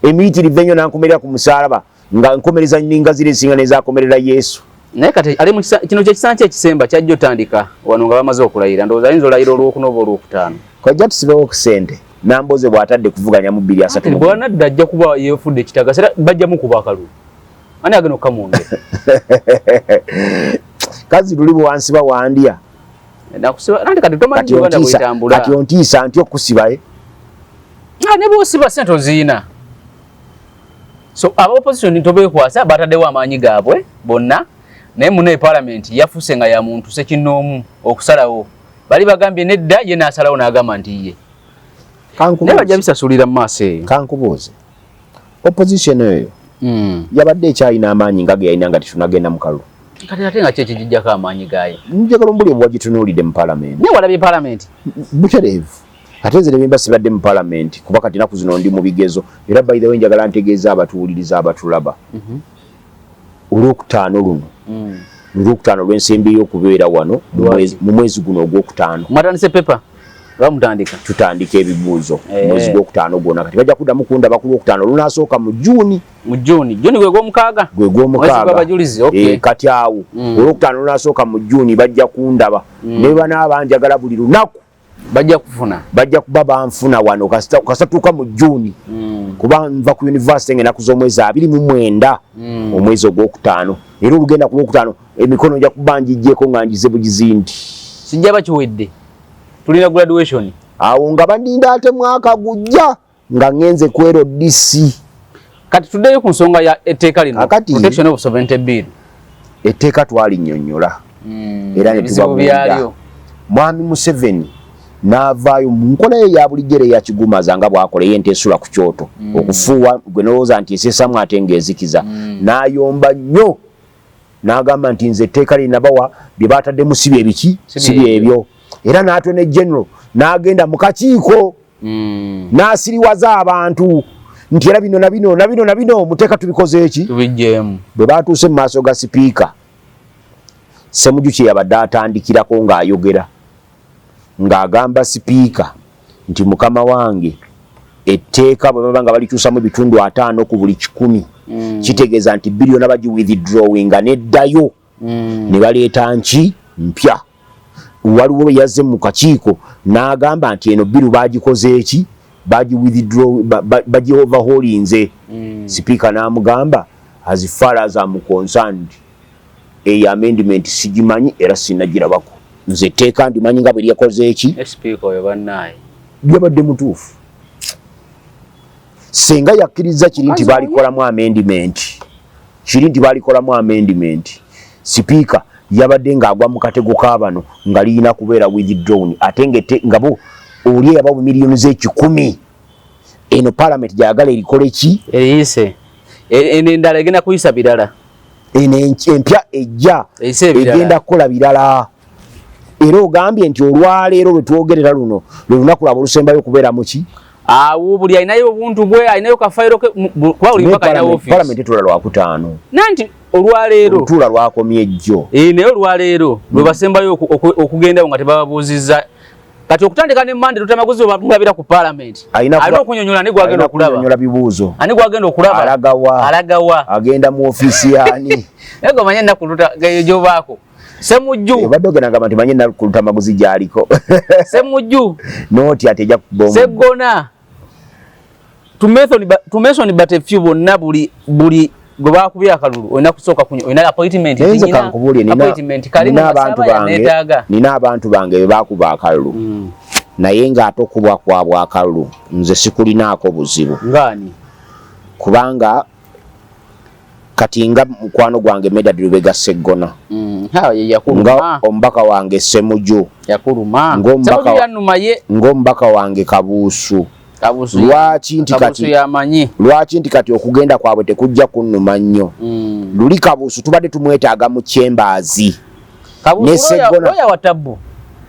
Emiyitirivu ennyo n'ankomerera ku musaalaba nga nkomereza nninga ziri ezisinga n'ezaakomerera Yesu. Naye kati ali mu kino kye kisansa ekisemba kyajja otandika wano nga bamaze okulayira. Ndowooza ayinza olayira olwokuna oba olwokutaano. Kojja tusibewo ku ssente. Nambooze bw'atadde kuvuganya mu bbiri asatu mu Ati bw'anadda ajja kuba yeefudde ekitagasa era bajja mukuba akalulu. Ani agenda okukamwongera? Kazi luli bwe wansiba wandya. Nakusiba, anti kati tomanyi Uganda bw'etambula. Kati ontiisa nti okusiba, eh? Ne bw'osiba ssente oziyina. So aba opposition tobeekwasa bataddewo amaanyi gaabwe bonna, naye muno parliament yafuuse nga ya muntu ssekinnoomu okusalawo. Bali bagambye nedda, ye n'asalawo n'agamba nti ye. Naye bajja bisasulira mu maaso eyo. Kankubuuze. Opposition eyo yabadde ekyalina amaanyi nga ge yalina nga tetunagenda mu kalulu. Kati ate nga ki ekigijjako amaanyi gaayo? Njagala ombulire bwe wagitunuulidde mu parliament. Naye walabye parliament? Butereevu. Ate nze ne bwe mba sibadde mu parliament kuba kati ennaku zino ndi mu bigezo era by the way njagala ntegeeze abatuwuliriza abatulaba. Olwokutaano luno. Olwokutaano lw'ensimbi y'okubeera wano mu mwezi guno ogwokutaano. Mwatandise paper? Bamutandika. Tutandika ebibuuzo mu mwezi gwokutaano gwonna. Kati bajja kuddamu kundaba ku lwokutaano lunasooka mu June. Mu June. June gwe gw'omukaaga? Gwe gw'omukaaga. Mwezi gw'abajulizi, okay. Kati awo olwokutaano lunasooka mu June bajja kundaba. Ne banaaba njagala buli lunaku. Bajja kufuna. Bajja kuba banfuna wano kasita tuuka mu June. Kuba nva ku university ng'ennaku z'omwezi 29 omwezi ogwokutaano. Era olugenda ku lwokutaano emikono nja kuba ngiggyeko nga ngize bugizindi. Sijja bakiwedde. Tulina graduation. Awo nga bandinda ate mwaka gujja nga ngenze ku LDC. Kati tuddeyo ku nsonga ya etteeka lino. Kakati, Protection of Sovereignty Bill. Etteeka twalinnyonnyola. Era ne Ebizibu tubabuulira. byalyo. Mwami Museveni n'avaayo mu nkola ye ya bulijjo era eya kigumaza nga bw'akola ey'ente esula ku kyoto. Okufuuwa gwe n'olowooza nti eseesamu ate ng'ezikiza. N'ayomba nnyo. N'agamba nti nze etteeka lye nabawa bye baataddemu si bye biki? Si byebyo. Era n'atwe ne General n'agenda mu kakiiko. N'asiriwaza abantu nti era bino na bino na bino na bino muteeka tubikoze eki? Tubiggyemu. Bwe baatuuse mu maaso ga sipiika, Ssemuju kye yabadde atandikirako ng'ayogera ng'agamba sipiika nti mukama wange etteeka bwe baba nga balikyusamu ebitundu 50 ku buli 100 kitegeeza nti biliyoni bagi withdrawinga n'eddayo ne baleeta nki mpya. Waliwo yazze mu kakiiko n'agamba nti eno bill bagikoze eki, bagi withdraw, bagi overhaulinze. Sipiika n'amugamba, "As far as I'm concerned, eyo amendment sigimanyi era sinagirabako. Nze etteeka ndimanyi nga bwe lyakoze eki." Sipiika oyo bannaaye. Byabadde mutuufu senga yakkiriza kiri nti balikolamu amendment, kiri nti balikolamu amendment. Sipiika yabadde ng'agwa mu katego k'abano nga liyina kubeera withdrawn, ate nga bo oli eyabawa miliyoni z'ekikumi eno parliament gyayagala erikole ki? Eriyise. Eno endala egenda kuyisa birala. Eno empya ejja Eyise ebirala. Egenda kukola birala. Era ogambye nti olwaleero lwe twogerera luno lwe lunaku lwabwe olusembayo okubeera muki? Awo buli alinayo obuntu bwe, alinayo kafayiro ke, kuba buli mpaka alina office. Palamenti etula lwakutaano. Nanti olwaleero. Olutuula lwakomye ejjo. Eh, naye olwaleero lwe basembayo okugendawo nga tebababuuzizza. Kati okutandika ne Mande, Lutamaguzi bamulabira ku parliament, alina okunyonyola ani gwagenda okulaba. Kunnyonnyola bibuuzo. Ani gwagenda okulaba. Alagawa? Alagawa? Agenda mu ofiisi yaani? Naye gomanye ennaku gyobaako Semujju. Obadde ogenda gamba nti manye ennaku Lutamaguzi gy'aliko. Semujju. Nooti ate ejja kuba omu. Seggona, to mention but a few, bonna buli gwe bakubye akalulu olina kusooka kunywa, olina appointment. Naye nze Nina kankubuulire, appointment kali nina mu abantu masaba bange yaneetaaga. Nina abantu bange be bakuba akalulu, naye ng'ate okubwa kwabwe akalulu nze sikulinaako buzibu. Ngaani? Kubanga kati nga mukwano gwange Medard Lubega Seggona, Ha, ye nga yakuluma. omubaka wange Semuju, Yakuluma. Ng'omubaka Semuju yanuma ye. Ng'omubaka wange Kabuusu. Kabuusu. Lwaki nti Kabuusu kati yamanyi. Lwaki nti kati okugenda kwabwe tekujja kunnuma nnyo? Luli Kabuusu tubadde tumwetaaga mu chambers. Ne Kabuusu Seggona. lawyer wa tabbu.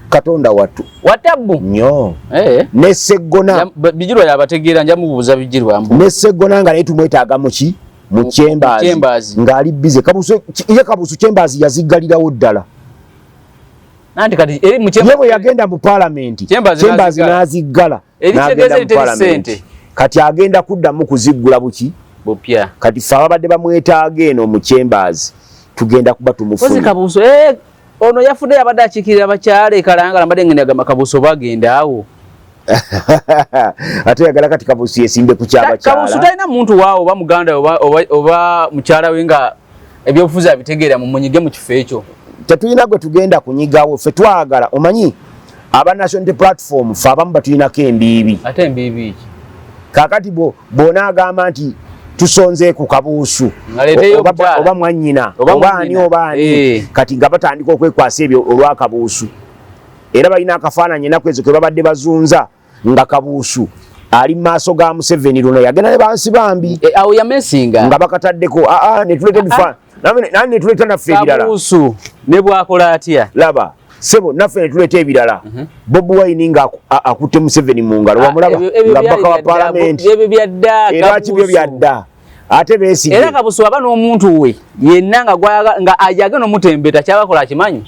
Katonda wattu. Wa tabbu. Nnyo. Eh. Ne Seggona. Bijirwa yabategeera, nja mubuuza Bijirwa mbu. Ne Seggona nga naye tumwetaaga muki? Mu chambers. Chambers. Ng'ali busy. Kabuusu ye, Kabuusu chambers yaziggalirawo ddala. Nanti kati eri mu Ye chambers. bwe yagenda mu parliament, Chambers chambers n'aziggala. n'aziggala. Eri n'agenda kitegeeza mu eri teri parliament. ssente. Kati agenda kuddamu kuziggula buki? Bupya. Kati ffe ababadde bamwetaaga eno mu chambers tugenda kuba Kozi tumufunye. Kabuusu, eh, ono yafudde yabadde akiikirira abakyala e Kalangala, mbadde ngenda gamba Kabuusu bagenda awo. Ate yagala kati Kabuusu yesimbe ku Kabuusu kyabakyala. Talina muntu waawo oba muganda we oba mukyala we nga ebyobufuzi abitegeera mu munyige mu kifo ekyo. Tetulina gwe tugenda kunyigawo. Ffe twagala, omanyi aba National Unity Platform ffe abamu batulinako embiibi. Ate embiibi ki? Kakati bw'onaagamba nti tusonze ku Kabuusu Ng'aleeteyo oba, omukyala. oba mwannyina Oba oba ani mwannyina. oba ani, kati nga batandika okwekwasa ebyo olwa Kabuusu. Era balina akafaananyi ennaku ezo ke babadde bazunza nga Kabuusu ali mu maaso ga Museveni. Luno yagenda ne bansi bambi. Eh, awo yamesinga. Nga bakataddeko aa netuleta ebifaananyi nani, netuleta naffe ebirala. Kabuusu ne bwakola atya? Laba sebo, naffe netuleta ebirala, Bobi Wine nga akutte Museveni mu ngalo. Wamulaba Ah, Ebyo nga byali mubaka wa byadda, palamenti. ebyo byadda. Lwaki byo Kabuusu. byadda ate Besigye? Era Kabuusu aba n'omuntu we yenna nga nga ajagenda omutembeta, kyabakola akimanyi.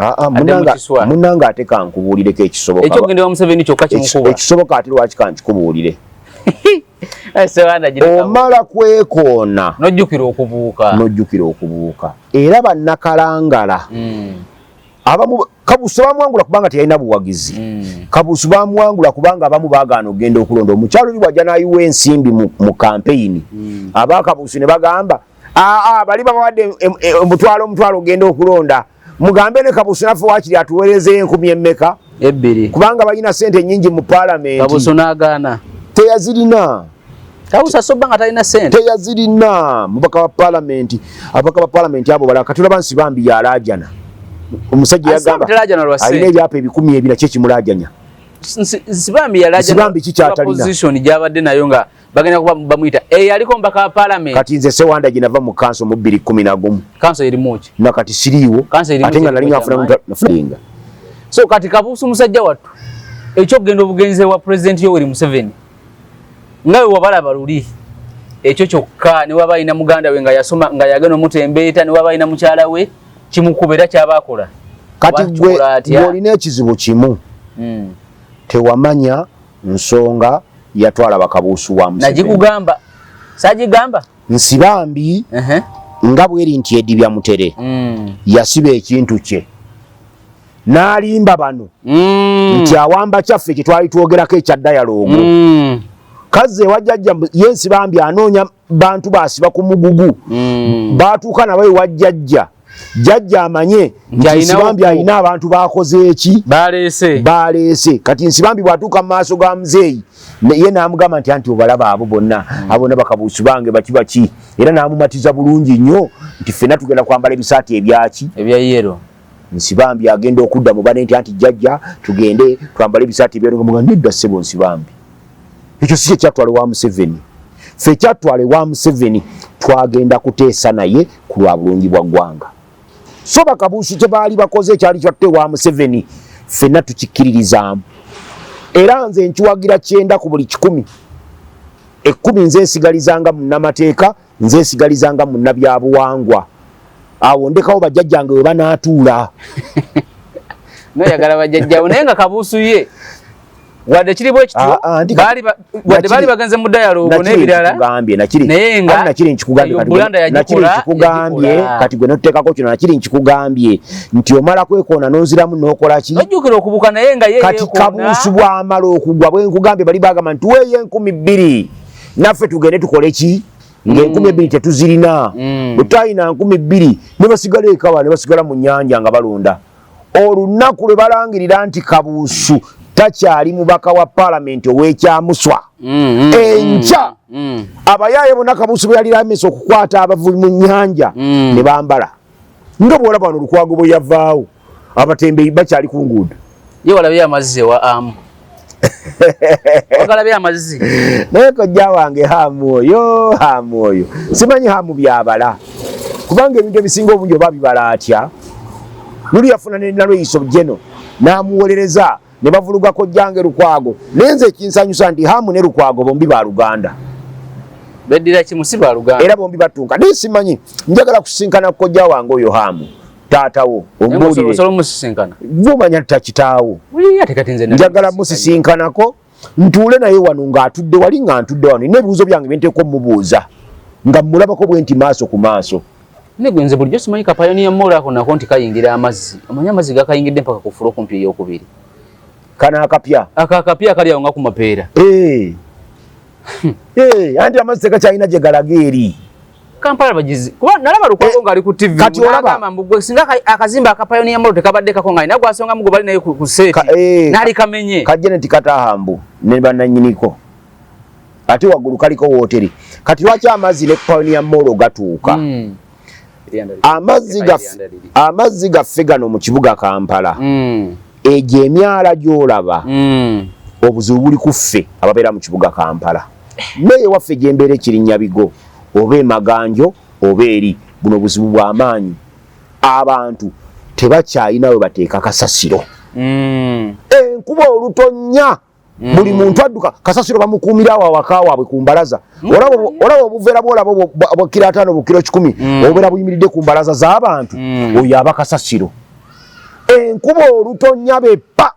Ah, ah, Adde mu munanga kiswa. Munanga ate kankubuulireko ekisoboka. Ekyokugenda wa Museveni kyokka kimukuba. Ekisoboka ate lwaki kankikubuulire. Sewanda gireka. Omala kwekoona. Nojjukira okubuuka. Nojjukira okubuuka. Era bannakalangala abamu Kabuusu bamuwangula kubanga teyalina buwagizi. Kabuusu bamuwangula kubanga abamu baagaana okugenda okulonda. Omukyalo oli bwajja n'ayiwa ensimbi mu kampeyini, abakabuusu ne bagamba, aa bali babawadde omutwalo omutwalo ogenda okulonda, mugambe ne Kabuusu naffe wakiri atuweerezeyo 1000 emmeka? 2. Kubanga balina sente nnyingi mu paalamenti. Kabuusu n'agaana. Teyazirina. Kabuusu asobba nga talina sente. Teyazirina. Mubaka wa paalamenti, ababaka ba paalamenti abo balala katulaba Nsibambi yalaajana omusajja Nsibambi yagamba talaajana lwa alina ssente. ebyapa 400 ki ekimulaajanya? Nsibambi yalaajana Nsibambi ki kyatalina? position gy'abadde nayo nga bagenda kuba bamuyita eyaliko omubaka wa parliament. Kati nze Sewanda gye nava mu kanso mu 2011. Kanso erimu ki? Nakati siriiwo. Kanso erimu Ate nga ki? nali nga nfuna nafunainga. So kati Kabuusu musajja wattu, ekyokugenda obugenzi wa President Yoweri Museveni nga we wabalaba luli, ekyo kyokka ne waba alina muganda we nga yasoma nga yagenda omutembeeta, ne waba alina mukyala we, kimukuba era kyaba akola. Kati Oba gwe kikola atya? gwe olina ekizibu kimu. Tewamanya nsonga yatwala bakabuusu wa Museveni. Nagikugamba, sagigamba. Nsibambi nga bweri nti edibya mutere, yasiba ekintu kye. N'alimba bano nti awamba kyaffe kye twali twogerako ekya dialogue. Kazze ewa jjajja ye Nsibambi anoonya bantu basiba ku mugugu. Baatuuka nabo ewa jjajja, jjajja amanye nti Nsibambi alina abantu bakoze eki, baleese. Kati Nsibambi bw'atuuka mu maaso ga muzeeyi, ye n'amugamba nti anti obalaba abo bonna, abo bonna bakabuusi bange baki baki, era n'amumatiza bulungi nnyo nti ffenna tugenda kwambala ebisaati ebyaki, ebya yellow. Nsibambi agenda okudda mu bane nti anti jjajja tugende twambale ebisaati ebyeru, nga nedda ssebo Nsibambi, ekyo si kyekyatwala ewa Museveni. Ffe ekyatwala ewa Museveni twagenda kuteesa naye ku lwa bulungi bwa ggwanga. So bakabuusi kye baali bakoze ekyali kyattu ewa Museveni ffenna tukikkiririzaamu, era nze nkiwagira 90 ku buli 100. 10 nze nsigalizanga munnamateeka, nze nsigalizanga munnabyabuwangwa, awo ndekawo bajjajjange we banaatuula. Noyagala bajjajjawo, naye nga Kabuusu ye wadde kiri bwe kityo, wadde baali bagenze mu dialogue n'ebirala, naye nga nakiri nkikugambye, kati gwe notuteekako kino, nakiri nkikugambye nti omala kwekoona n'onziramu n'okola ki? Ojjukira okubuka, naye nga ye Kati Kabuusu bw'amala okugwa, bwe nkugambye, bali bagamba nti weeyo 2000 naffe tugende tukole ki, nga 2000 tetuzirina. Bwe twalina 2000 ne basigala ekawa, ne basigala mu nnyanja nga balonda. Olunaku lwe balangirira nti Kabuusu takyali mubaka wa paalamenti ow'ekyamuswa, enkya abayaaye bonna Kabuusu bwe yali amesa okukwata abavubi mu nnyanja ne bambala nga bw'olaba wano Lukwago bwe yavaawo, abatembeyi bakyali ku nguudo. Ye walabye amazzi ewa amu, wagalabye amazzi? Naye kojja wange Hamu oyo, Hamu oyo simanyi Hamu byabala, kubanga ebintu ebisinga obungi oba bibala atya. Luli yafuna ne Nalweyiso jeno n'amuwolereza ne bavuluga kojjange Lukwago. Naye nze ekinsanyusa nti Hamu ne Lukwago bombi ba Luganda. Beddira kimu, si ba Luganda? Era bombi batunka, naye simanyi, njagala kusinkana kojja wange oyo Hamu taatawo. Ombuulire, omusisinkana? Gumanya takitaawo. Njagala musisinkanako ntuule naye wano ng'atudde wali nga ntudde wano, nina ebibuuzo byange byenteeka omubuuza nga mmulabako bwe nti maaso ku maaso. Negwe nze bulijjo simanyi ka Pioneer Mall ako nako nti kayingira amazzi. Omanyi amazzi gakayingidde mpaka ku floor kumpi eyokubiri. Kano akapya? Aka akapya kali awo nga ku mapeera. Eh. Eh, anti amazzi tegakyalina gye galaga eri. Kampala bagizi kuba nalaba Lukwago eh, ng'ali ku TV. Kati olaba mbu gwe singa akazimba aka Pioneer Mall tekabadde kako nga alina gwasonga mugo bali naye ku set nali kamenye. Kajje nti katahambu ne bannannyiniko, ate waggulu kaliko wooteri. Kati lwaki amazzi ne Pioneer Mall gatuuka? Amazzi gaffe gano mu kibuga Kampala, egyo emyala gy'olaba, obuzibu buli ku ffe ababeera mu kibuga Kampala. Naye waffe gyembeera ekirinyabigo oba emaganjo oba eri, buno buzibu bw'amaanyi, abantu tebakyalina we bateeka kasasiro. Enkuba olutonnya, buli muntu adduka, kasasiro bamukuumira awo awaka waabwe ku mbalaza. Olaba obuveera bwolaba bwa kiro 50, bukiro 100, obubeera buyimiridde ku mbalaza z'abantu, oyo aba kasasiro. Enkuba olutonnya beppa,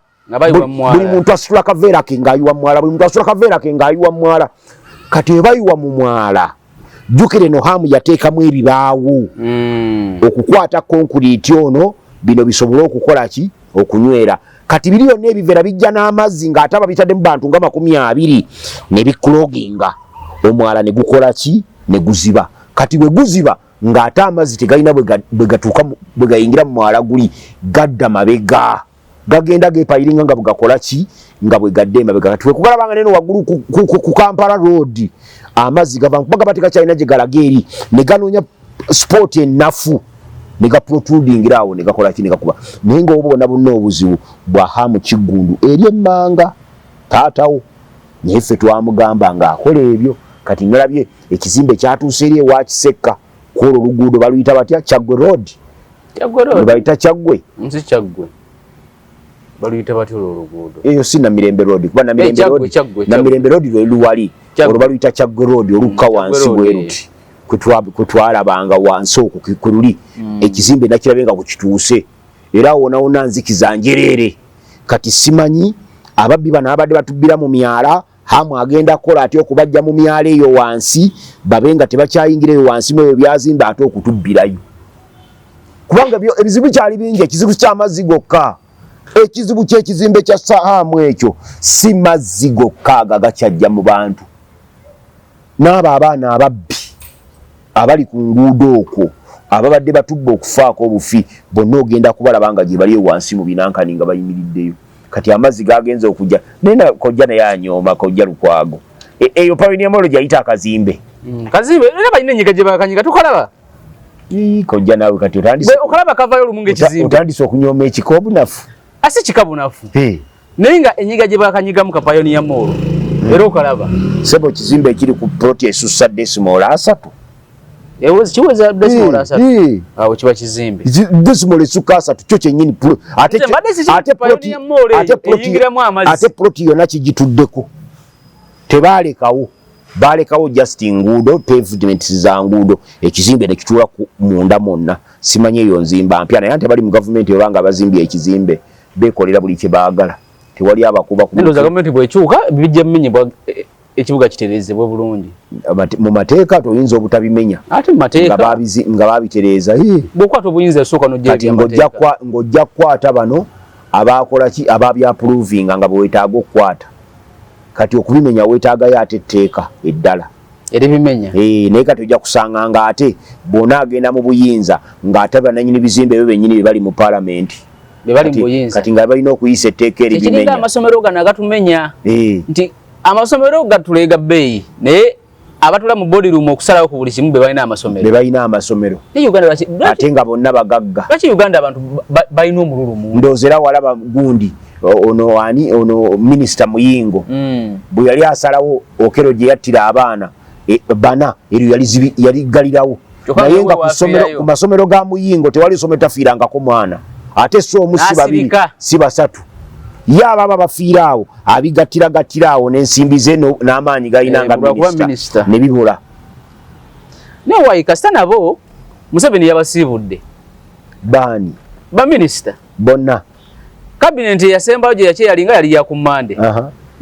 buli muntu asitula kaveera ke ng'ayiwa mwala, buli muntu asitula kaveera ke ng'ayiwa mwala. Kati ebayiwa mu mwala, jjukire no Hamu yateekamu ebibaawo okukwata concrete ono, bino bisobole okukola ki, okunywera. Kati biri byonna ebiveera bijja n'amazzi ng'ate ababitaddemu bantu nga 20 ne biclogginga omwala ne gukola ki, ne guziba. Kati bwe guziba ng'ate amazzi tegalina bwe gatuuka, bwe gayingira mu mwala guli gadda mabega, gagenda gepayiringa nga bwegakola ki, nga bwe gadda emabega. Kati wekugalabanga neno waggulu ku Kampala Road, amazzi gava kuba gaba tegakyalina gye galaga eri, ne ganoonya spot ennafu ne gaprotrudingira awo ne gakola ki, ne gakuba. Naye nga oba bona bonna obuzibu bwa Hamu Kiggundu eri emmanga taatawo, naye ffe twamugamba ng'akola ebyo. Kati nalabye ekizimbe kyatuuse eri ewa Kisekka kwolwo oluguudo baluyita batya, Kyaggwe Road? Bayita Kyaggwe. Nsi Kyaggwe baluyita batya olwo oluguudo? Eyo si Namirembe Road, kuba Namirembe Road, Namirembe Road lwe luwali olwo baluyita Kyaggwe Road, olukka wansi bwe luti kwe twalabanga wansi okwo kwe luli. Ekizimbe nakirabe nga kukituuse, era wonawona nzikiza njereere. Kati simanyi ababbi bano abadde batubbira mu myala, Hamu agenda kukola atya okubajja mu myala eyo wansi, babe nga tebakyayingira eyo wansi mu ebyo byazimba ate okutubbirayo, kubanga ebizibu bikyali bingi. Ekizibu ky'amazzi gokka. Ekizibu ky'ekizimbe kya Sahaamu ekyo si mazzi gokka ago agakyajja mu bantu, n'abo abaana ababbi abali ku nguudo okwo ababadde batubba okufaako obufi bonna ogenda kubalaba nga gye bali wansi mu binankani nga bayimiriddeyo. Kati amazzi gagenze okujja naye kojja naye anyooma kojja Lukwago eyo Pioneer Mall gyayita akazimbe. Kazimbe era balina enyiga gye bakanyiga tukalaba. Kojja naawe kati otandise okalaba kavayo olumu ng'ekizimbe. Otandise okunyooma ekika obunafu. Asi kika bunafu. Naye nga enyiga gye bakanyigamu ka Pioneer Mall era okalaba. Sebo kizimbe ekiri ku plot esussa decimal 3. Kiweza decimal 3. Awo kiba kizimbe. Decimal esukka 3 kyo kyennyini. Ate plot yonna kigituddeko. Tebaalekawo. Baalekawo just nguudo, pavements za nguudo, ekizimbe ne kituula munda mwonna. Simanyi eyo nzimba mpya, naye ate bali mu gavumenti oba nga bazimbye ekizimbe beekolera buli kye baagala. Tewali abakuba ku Ndowooza gavumenti bw'ekyuka bijja bimenyebwa ekibuga kitereezebwe bulungi. Mu mateeka toyinza obutabimenya. Ate mu mateeka nga babitereeza. Bw'okwata obuyinza osooka n'ojja Kati ng'ojja kukwata bano abaakola ki ababyapuruvinga nga bwe weetaaga okukwata. Kati okubimenya weetaagayo ate etteeka eddala eribimenya. Naye kati ojja kusanga nga ate bw'onaagenda mu buyinza ng'ate bannannyini bizimbe ebyo bennyini bye bali mu paalamenti. Kati nga balina okuyisa etteeka eribimenya. Ekiringa amasomero gano agatumenya nti amasomero gatuleega bbeeyi naye abatula mu boardroom okusalawo ku buli kimu be balina amasomero. Be balina amasomero. Naye Uganda lwaki ate nga bonna bagagga. Lwaki Uganda abantu balina omululu mungi? Ndowooza era walaba gundi ono ani ono minisita Muyingo bwe yali asalawo Okello gye yattira abaana bana eryo yali ggalirawo. Naye nga ku masomero ga Muyingo tewali ssomero tafiirangako mwana ate si omu si babiri si basatu. Ye ababa bafiira awo abigattiragattira awo n'ensimbi ze n'amaanyi galina nga minisita ne bibula. Naye wayi kasita nabo Museveni yabasiibudde. Baani? Baminisita bonna. Kabinenti eyasembayo gye yakyeyalinga yali ya ku Mmande.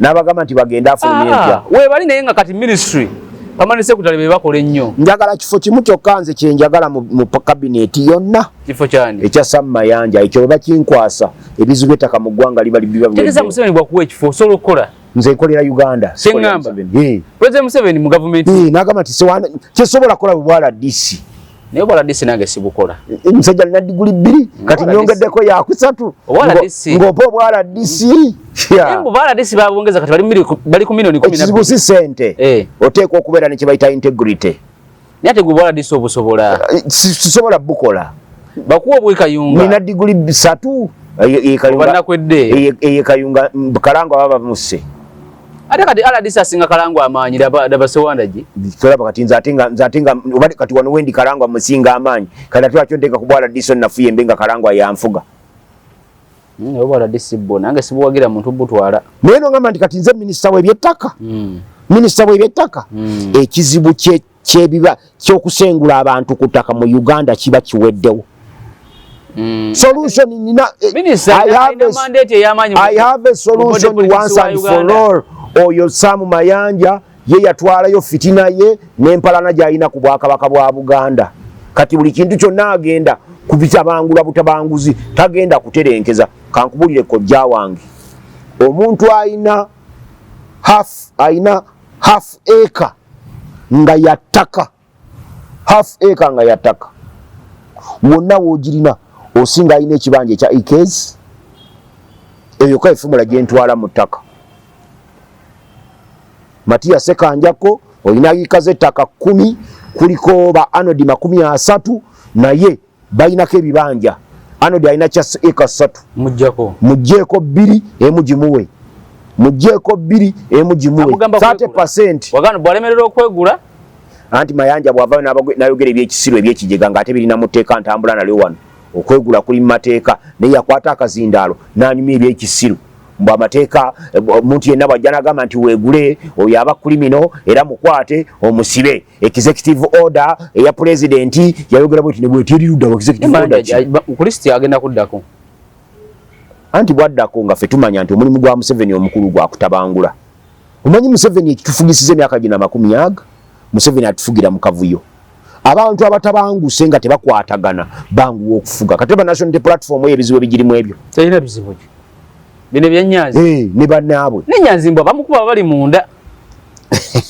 N'abagamba nti bagende afulumye empya. Weebali naye nga kati ministry permanent secretary be bakola ennyo. Njagala kifo kimu kyokka nze kye njagala mu kabineti yonna. Kifo kyani? Ekya Sam Mayanja ekyo bwe bakinkwasa ebizibu by'ettaka mu ggwanga liba biba biweddewo. Tegeeza Museveni bw'akuwa ekifo osobola okukola. Nze nkolera Uganda. Kyeŋŋamba. President Museveni mu gavumenti. N'agamba nti kyesobola kukola bwe bwala DC. Naye obwala DC nange sibukola. Omusajja alina diguli 2 kati nyongeddeko yakusatu. Ng'opa obwala DC. Obwala DC babongeza kati bali ku milioni 12. Ekizibu si ssente. Oteekwa okubeera ne kye bayita integrity. Naye ate gwe obwala DC obusobola. Sisobola bukola. Bakuwa obwekayunga. Nina diguli 3. Eye Kayunga Kalangwa baba bamusse. Ate kati RDC asinga Kalangwa amaanyi laba Sewanda gi. Tolaba kati nze ate nga oba kati wano wendi Kalangwa musinga amaanyi. Kati ate lwaki onteeka ku bwa RDC nafuye mbe nga Kalangwa yanfuga. Oba RDC bo nange sibuwagira muntu butwala. Naye no ngamba nti kati nze minisita w'ebyettaka. Minisita w'ebyettaka. Ekizibu kyebiba ky'okusengula abantu ku ttaka mu Uganda kiba kiweddewo. Solution nina I have a solution once and for all. Oyo Sam Mayanja ye yatwalayo fitina ye n'empalana gy'alina ku bwakabaka bwa Buganda. Kati buli kintu kyonna agenda kubitabangula butabanguzi, tagenda kuterenkeza. Kankubulire kojja wange, omuntu alina half acre nga yattaka, half acre nga yattaka wonna w'ogirina osinga alina ekibanja ekya acres eyo ka efumula gye ntwala mu ttaka. Matia Sekanjako olina yiika z'ettaka 10 kuliko ba Arnold 30 naye balinako ebibanja. Arnold alina kya eka 3. Mujjako. Mujjeeko 2 emu gimuwe. Mujjeeko 2 emu gimuwe. 30%. Wagano bwalemerera okwegula. Anti Mayanja bw'avaayo n'ayogera ebyekisiru ebyekijega ng'ate birina mu tteeka ntambula nalyo wano. Okwegula kuli mu mateeka naye yakwata akazindaalo n'anyumya ebyekisiru. Mbu amateeka omuntu yenna bw'ajja n'agamba nti weegule oyo aba criminal era mukwate omusibe. Executive order eya president yayogera bweti ne bweti eri ludda executive order ki? Kristo agenda kuddako. Anti bw'addako nga ffe tumanya nti omulimu gwa Museveni omukulu gwa kutabangula. Omanyi Museveni ekitufugisiza emyaka gino 20 aga, Museveni atufugira mu kavuyo. Abantu abatabanguse nga tebakwatagana banguwa okufuga. Kati ba National Unity Platform eyo ebizibu ebigirimu ebyo. Terina bizibu ki? Bino ebya Nyanzi. Eh, ne bannaabwe. Ne Nyanzi mbwa bamukuba bali munda.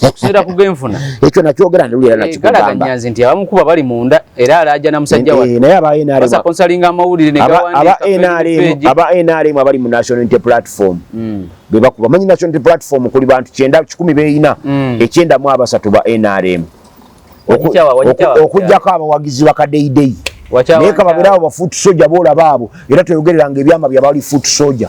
Okusinziira ku genfuna. Ekyo nakyogera ndulira nakikugamba. Galaga Nyanzi nti abamukuba bali munda era alaja na musajja wa. Naye aba NRM basa amawulire ne gawandiika. Aba NRM abali mu National Unity Platform. Be bakuba manyi National Unity Platform kuli bantu 910 beeyina. 93 ba NRM. Okujjako abawagizi bakadeyideyi. Naye kababeera abo ba foot soldier boolaba abo era toyogereranga ebyama byabali foot soldier.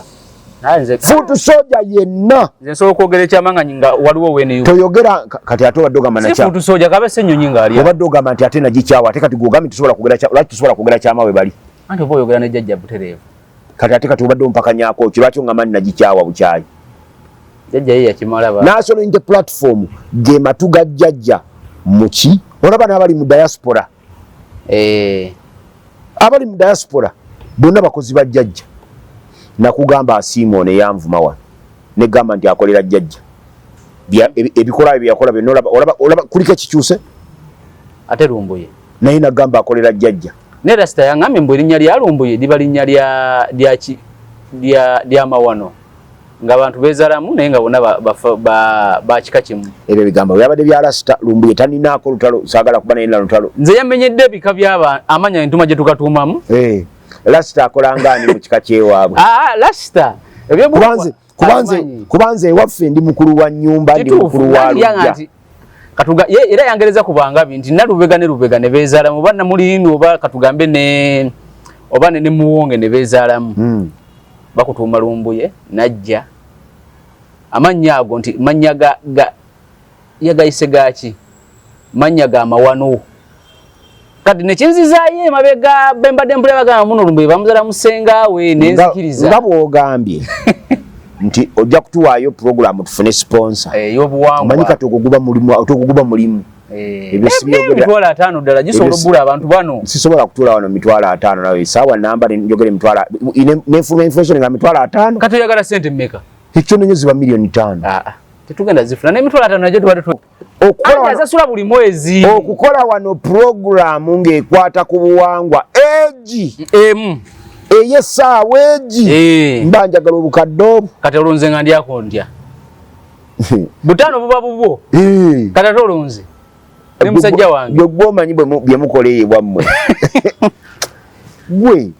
Foot soldier yenna. Nze nsobola okwogera ekyama nga waliwo weneyo. Toyogera kati ate obadde ogamba nakya. Si foot soldier kabe Ssenyonyi ng'ali. Obadde ogamba nti ate nagikyawa ate kati gw'ogambye tosobola kwogera kya lwaki tosobola kwogera kyama we bali. Anti oba oyogera ne jjajja butereevu. Kati ate kati obadde ompakanyaako ki lwaki ongamba nti nagikyawa bukyayi. Jjajja ye yakimala ba. National Unity Platform ge matu ga jjajja muki olaba n'abali mu diaspora. Abali mu diaspora bonna bakozi ba jjajja. Nakugamba asiima ono eyanvuma wano negamba nti akolera jjajja. Ebikolwa bye yakola byonna olaba kuliko ekikyuse ate Lumbuye naye nagamba akolera jjajja. Naye Rasita yangambye mbu erinnya lya Lumbuye liba linnya lya mawano ng'abantu beezalamu naye nga bonna ba kika kimu. Ebyo ebigambo byabadde bya Rasita. Lumbuye taninaako lutalo, saagala kuba naye na lutalo. Nze yamenyedde ebika by'aba amanya entuma gye tukatuumamu. Rasita akola ng'ani mu kika ky'ewaabwe? Rasita Kubanze ewaffe ndi mukulu wa nnyumba, ndi mukulu wa lujja. Katuga era yangereza ku bangabi nti Nalubega ne Lubega ne beezaalamu oba Namulindwa oba katugambe ne oba ne Muwonge ne beezaalamu. Bakutuuma Lumbuye najja amannya ago nti mannya ga yagayise gaaki mannya ga mawano. Kati nekinzizaayo emabega bembadde mpulira bagamba muno Lumbuye bamuzaala musengaawe nenzikiriza. Nga bw'ogambye nti ojja kutuwaayo pulogulaamu tufune sponsor ey'obuwangwa. Omanyi kati ogwo guba mulimu, ogwo guba mulimu. Ebyo sibyogera. 50 ddala gisobola obbula abantu bano. Sisobola kutuula wano 50,000 nawe essaawa namba njogera emitwalo nenfuna inflation nga 50,000. Kati oyagala ssente mmeka? Ekyo nnyo ziba 5,000,000. Tetugenda zifuna n'emitwalo 5 nagyo tubadde asasula buli mwezi. Okukola wano pulogulaamu ng'ekwata ku buwangwa egi emu ey'essaawa egi mba njagala obukadde obwo. Kati olwo nze nga ndyako ntya? 5 buba bubwo. Kati ate olwo nze ne musajja wange. Gwe gw'omanyi bye mukola eyo ewammwe. Gwe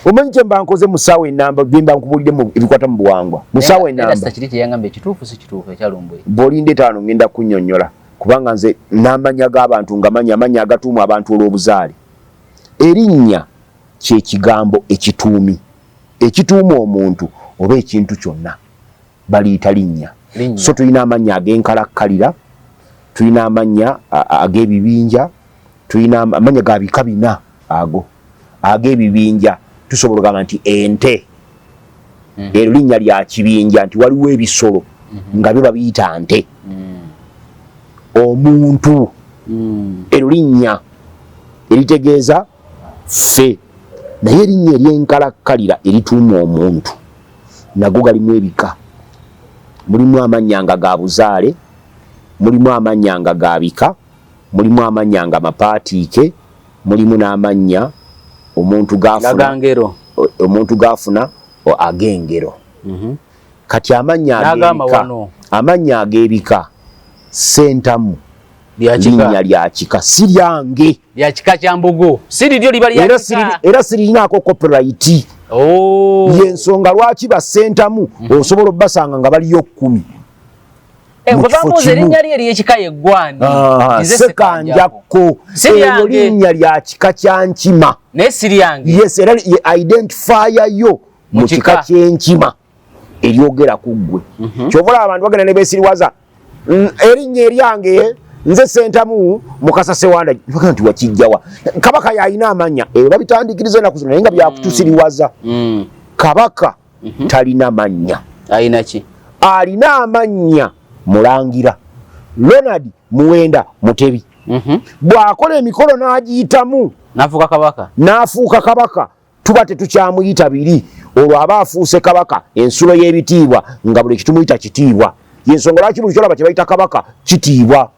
omanyi kye mba nkoze mu ssaawa ennamba bye mba nkubuulidde ebikwata mu buwangwa. Mu ssaawa ennamba. Kiri kye yangambye kituufu si kituufu ekya Lumbuye. Bw'olinda 5 ngenda kunnyonnyola kubanga nze n'amannya g'abantu nga mannya amannya agatuumwa abantu olw'obuzaale. Erinnya kye kigambo ekituumi ekituuma omuntu oba ekintu kyonna baliyita linnya. So tulina amannya ag'enkalakkalira, tulina amannya ag'ebibinja, tulina amannya ga bika bina ago ag'ebibinja. Tusobola okugamba nti ente eryo linnya lya kibinja nti waliwo ebisolo nga byo babiyita nte. Omuntu eryo linnya eritegeeza ffe, naye erinnya ery'enkalakkalira erituuma omuntu nago galimu ebika. Mulimu amannya nga ga buzaale, mulimu amannya nga ga bika, mulimu amannya nga mapaatiike, mulimu n'amannya omuntu gafuna ag'engero. Kati amannya ag'ebika Ssentamu linnya lya kika si lyange. Lya kika kya Mbogo. Si liryo liba lya kika. Era sirinaako copyright. Y'ensonga lwaki ba Ssentamu osobola obbasanga nga baliyo 10. Bwe erinnya lye ery'ekika ye ggwani. Ssekanjakko eryo linnya lya kika kya Nkima. Naye si lyange. Yes, era ye identifier yo mu kika ky'Enkima eryogera ku ggwe. Ky'ova olaba abantu bagenda ne beesiriwaza erinnya eryange nze Ssentamu Mukasa Ssewanda. Bagamba nti wakijjawa. Kabaka y'alina amannya ebyo babitandikiriza ennaku zino naye nga byakutusiriwaza. Kabaka talina mannya. Alina ki? Alina amannya Mulangira Ronald Muwenda Mutebi. Bw'akola emikolo n'agiyitamu n'afuuka kabaka. Tuba tetukyamuyita biri, olwo aba afuuse kabaka ensulo y'ebitiibwa nga buli kitumuyita kitiibwa. Y'ensonga lwaki buli kyolaba kye bayita kabaka kitiibwa.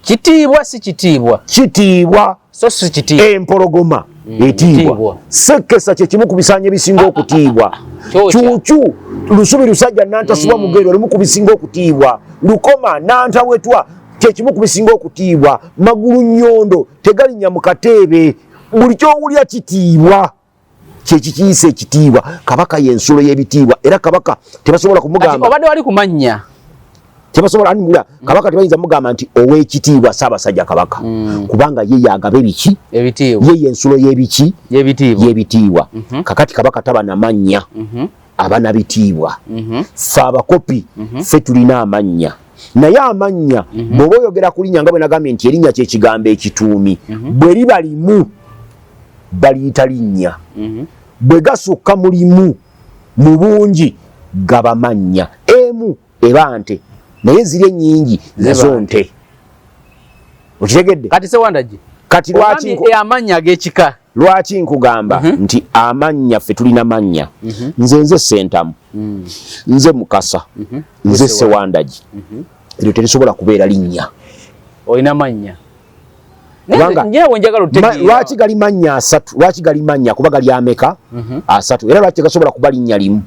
Kitiibwa si kitiibwa. Kitiibwa so si kitiibwa. Empologoma etiibwa. Ssekesa kye kimu ku bisaanyi ebisinga okutiibwa. Kyukyu Lusubi lusajja nantasubwa mugendo lumu ku bisinga okutiibwa. Lukoma nantawetwa kyekimu ku bisinga okutiibwa. Magulu nnyondo tegalinnya mu kateebe. Buli ky'owulira kitiibwa kyekikiyisa ekitiibwa. Kabaka y'ensulo y'ebitiibwa, era kabaka tebasobola kumugamba. Obadde wali ku mannya. Tebasobola ani kabaka tebayinza mugamba nti ow'ekitiibwa Ssaabasajja Kabaka, kubanga ye yagaba ebiki? Ebitiibwa. Ye y'ensulo y'ebiki? Y'ebitiibwa. Y'ebitiibwa. Kakati kabaka taba na mannya, aba na bitiibwa. Ffe abakopi ffe tulina amannya, naye amannya bw'oba oyogera ku linnya, nga bwe nagambye nti erinnya kyekigambo ekituumi, bwe liba limu baliyita linnya, bwe gasukka mulimu mu bungi gaba mannya. Emu eba nte, naye ziri ennyingi nazo nte. Okitegedde? Kati Sewandagi, Kati lwaki amannya ag'ekika? Lwaki nkugamba nti amannya, ffe tulina mannya? Nze Sentamu, nze Mukasa, nze Sewandagi, eryo terisobola kubeera linnya. Olina mannya. Kubanga lwaki gali mannya asatu? Lwaki gali mannya? Kuba gali ameka? Asatu. Era lwaki tegasobola kuba linnya limu?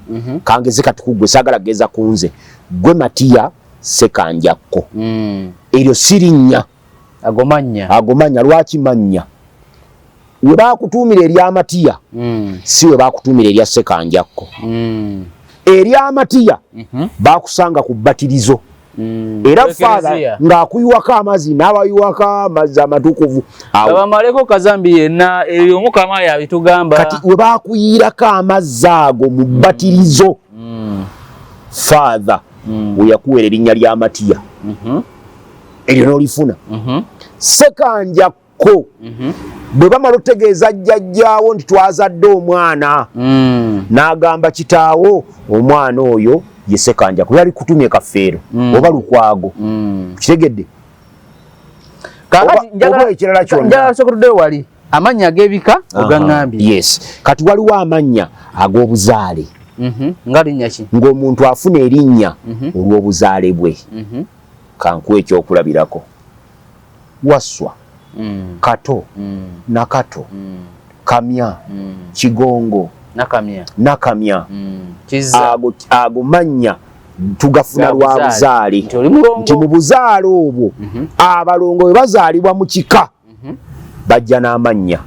Kangeze kati kugwe, saagala geza kunze gwe Matiya Sekanjakko, eryo si linnya. Ago mannya. Ago mannya. Lwaki mannya? We bakutuumira erya Matiya, si we bakutuumira erya Sekanjakko. Erya Matiya bakusanga ku bbatirizo, era father ng'akuyiwako amazzi, n'abayiwako amazzi amatukuvu. Abamaleko kazambi yenna, ebyo Omukama yabitugamba. Kati we bakuyiirako amazzi ago mu bbatirizo, father we yakuwera erinnya lya Matiya, eryo n'olifuna. Sekanjakko, bwe bamala otegeeza jjajjaawo nti twazadde omwana, n'agamba kitaawo omwana oyo ye Sekanjakko, yali kutumye Kafeero oba Lukwago. Kitegedde? Oba ekirala kyonna. Njagala sooka tuddeyo wali amannya ag'ebika ogaŋŋambye. Yes, kati waliwo amannya ag'obuzaale. Nga linnya ki? Ng'omuntu afuna erinnya olw'obuzaale bwe. Kankuwa ekyokulabirako: Wasswa, Kato, Nakato, Kamya, Kigongo. Nakamya. Nakamya. Kizza. Ago mannya tugafuna lwa buzaale, Nti oli mulongo. Nti mu buzaale obwo, abalongo bwe bazaalibwa mu kika bajja n'amannya.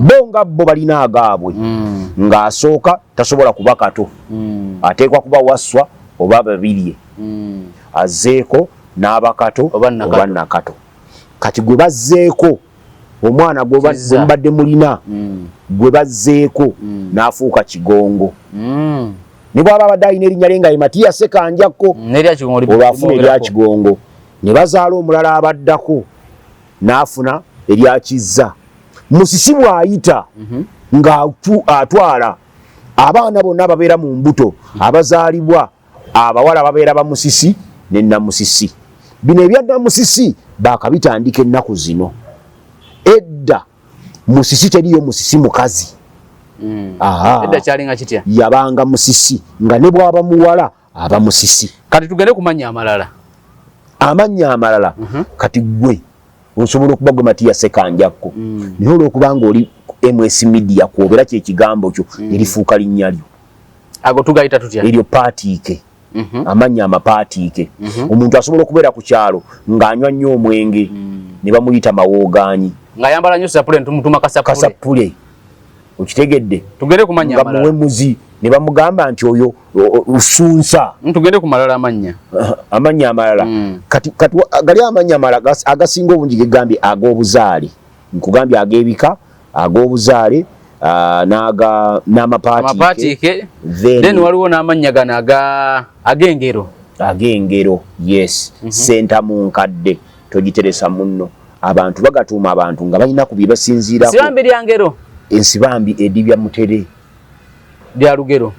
Bo nga bo balina agaabwe, ng'asooka tasobola kuba Kato, ateekwa kuba Wasswa oba Babirye, azzeeko n'aba Kato Oba Nakato. Oba Nakato. Kati gwe bazzeeko, omwana gwe Kizza. gwe mubadde mulina, gwe bazzeeko n'afuuka Kigongo, ne bw'aba abadde alina erinnya lye nga ye Matiya Sekanjakko, N'erya Kigongo olwo afuna erya limwogerako. Kigongo, ne bazaala omulala abaddako n'afuna erya Kizza. Musisi bw'ayita ng'atwala abaana bonna ababeera mu mbuto abazaalibwa abawala babeera bamusisi ne Namusisi. Bino ebya Namusisi baakabitandika ennaku zino. Edda musisi teriyo, musisi mukazi. Aha. Edda kyalinga kitya? Yabanga musisi, nga ne bw'aba muwala aba musisi. Kati tugende ku mannya amalala. Amannya amalala, kati gwe osobola okuba gwe Matiya Sekanjakko, naye olwokubanga oli MS Media kwobera kyekigambo kyo nerifuuka linnya lyo. Ago tugayita tutya? Eryo paatiike, amannya amapaatiike. Omuntu asobola okubeera ku kyalo ng'anywa nnyo omwenge ne bamuyita Mawoogaanyi. Ng'ayambala nnyo sapule ntumutuma Kasapule. Kasapule, okitegedde? Tugende ku mannya Nga amalala. muwemuzi ne bamugamba nti oyo Lusunsa. Tugende ku malala amannya. Amannya amalala, kati gali amannya amalala agasinga obungi gegambye ag'obuzaale. Nkugambye ag'ebika, ag'obuzaale, n'aga n'amapaatiike. Amapaatiike. Then, Then waliwo n'amannya gano ag'engero. Ag'engero, yes. Senta mu nkadde togiteresa munno. Abantu bagatuuma abantu nga balina ku bye basinziirako. Nsibambi lya ngero. Ensibambi edibya mutere. Lya lugero.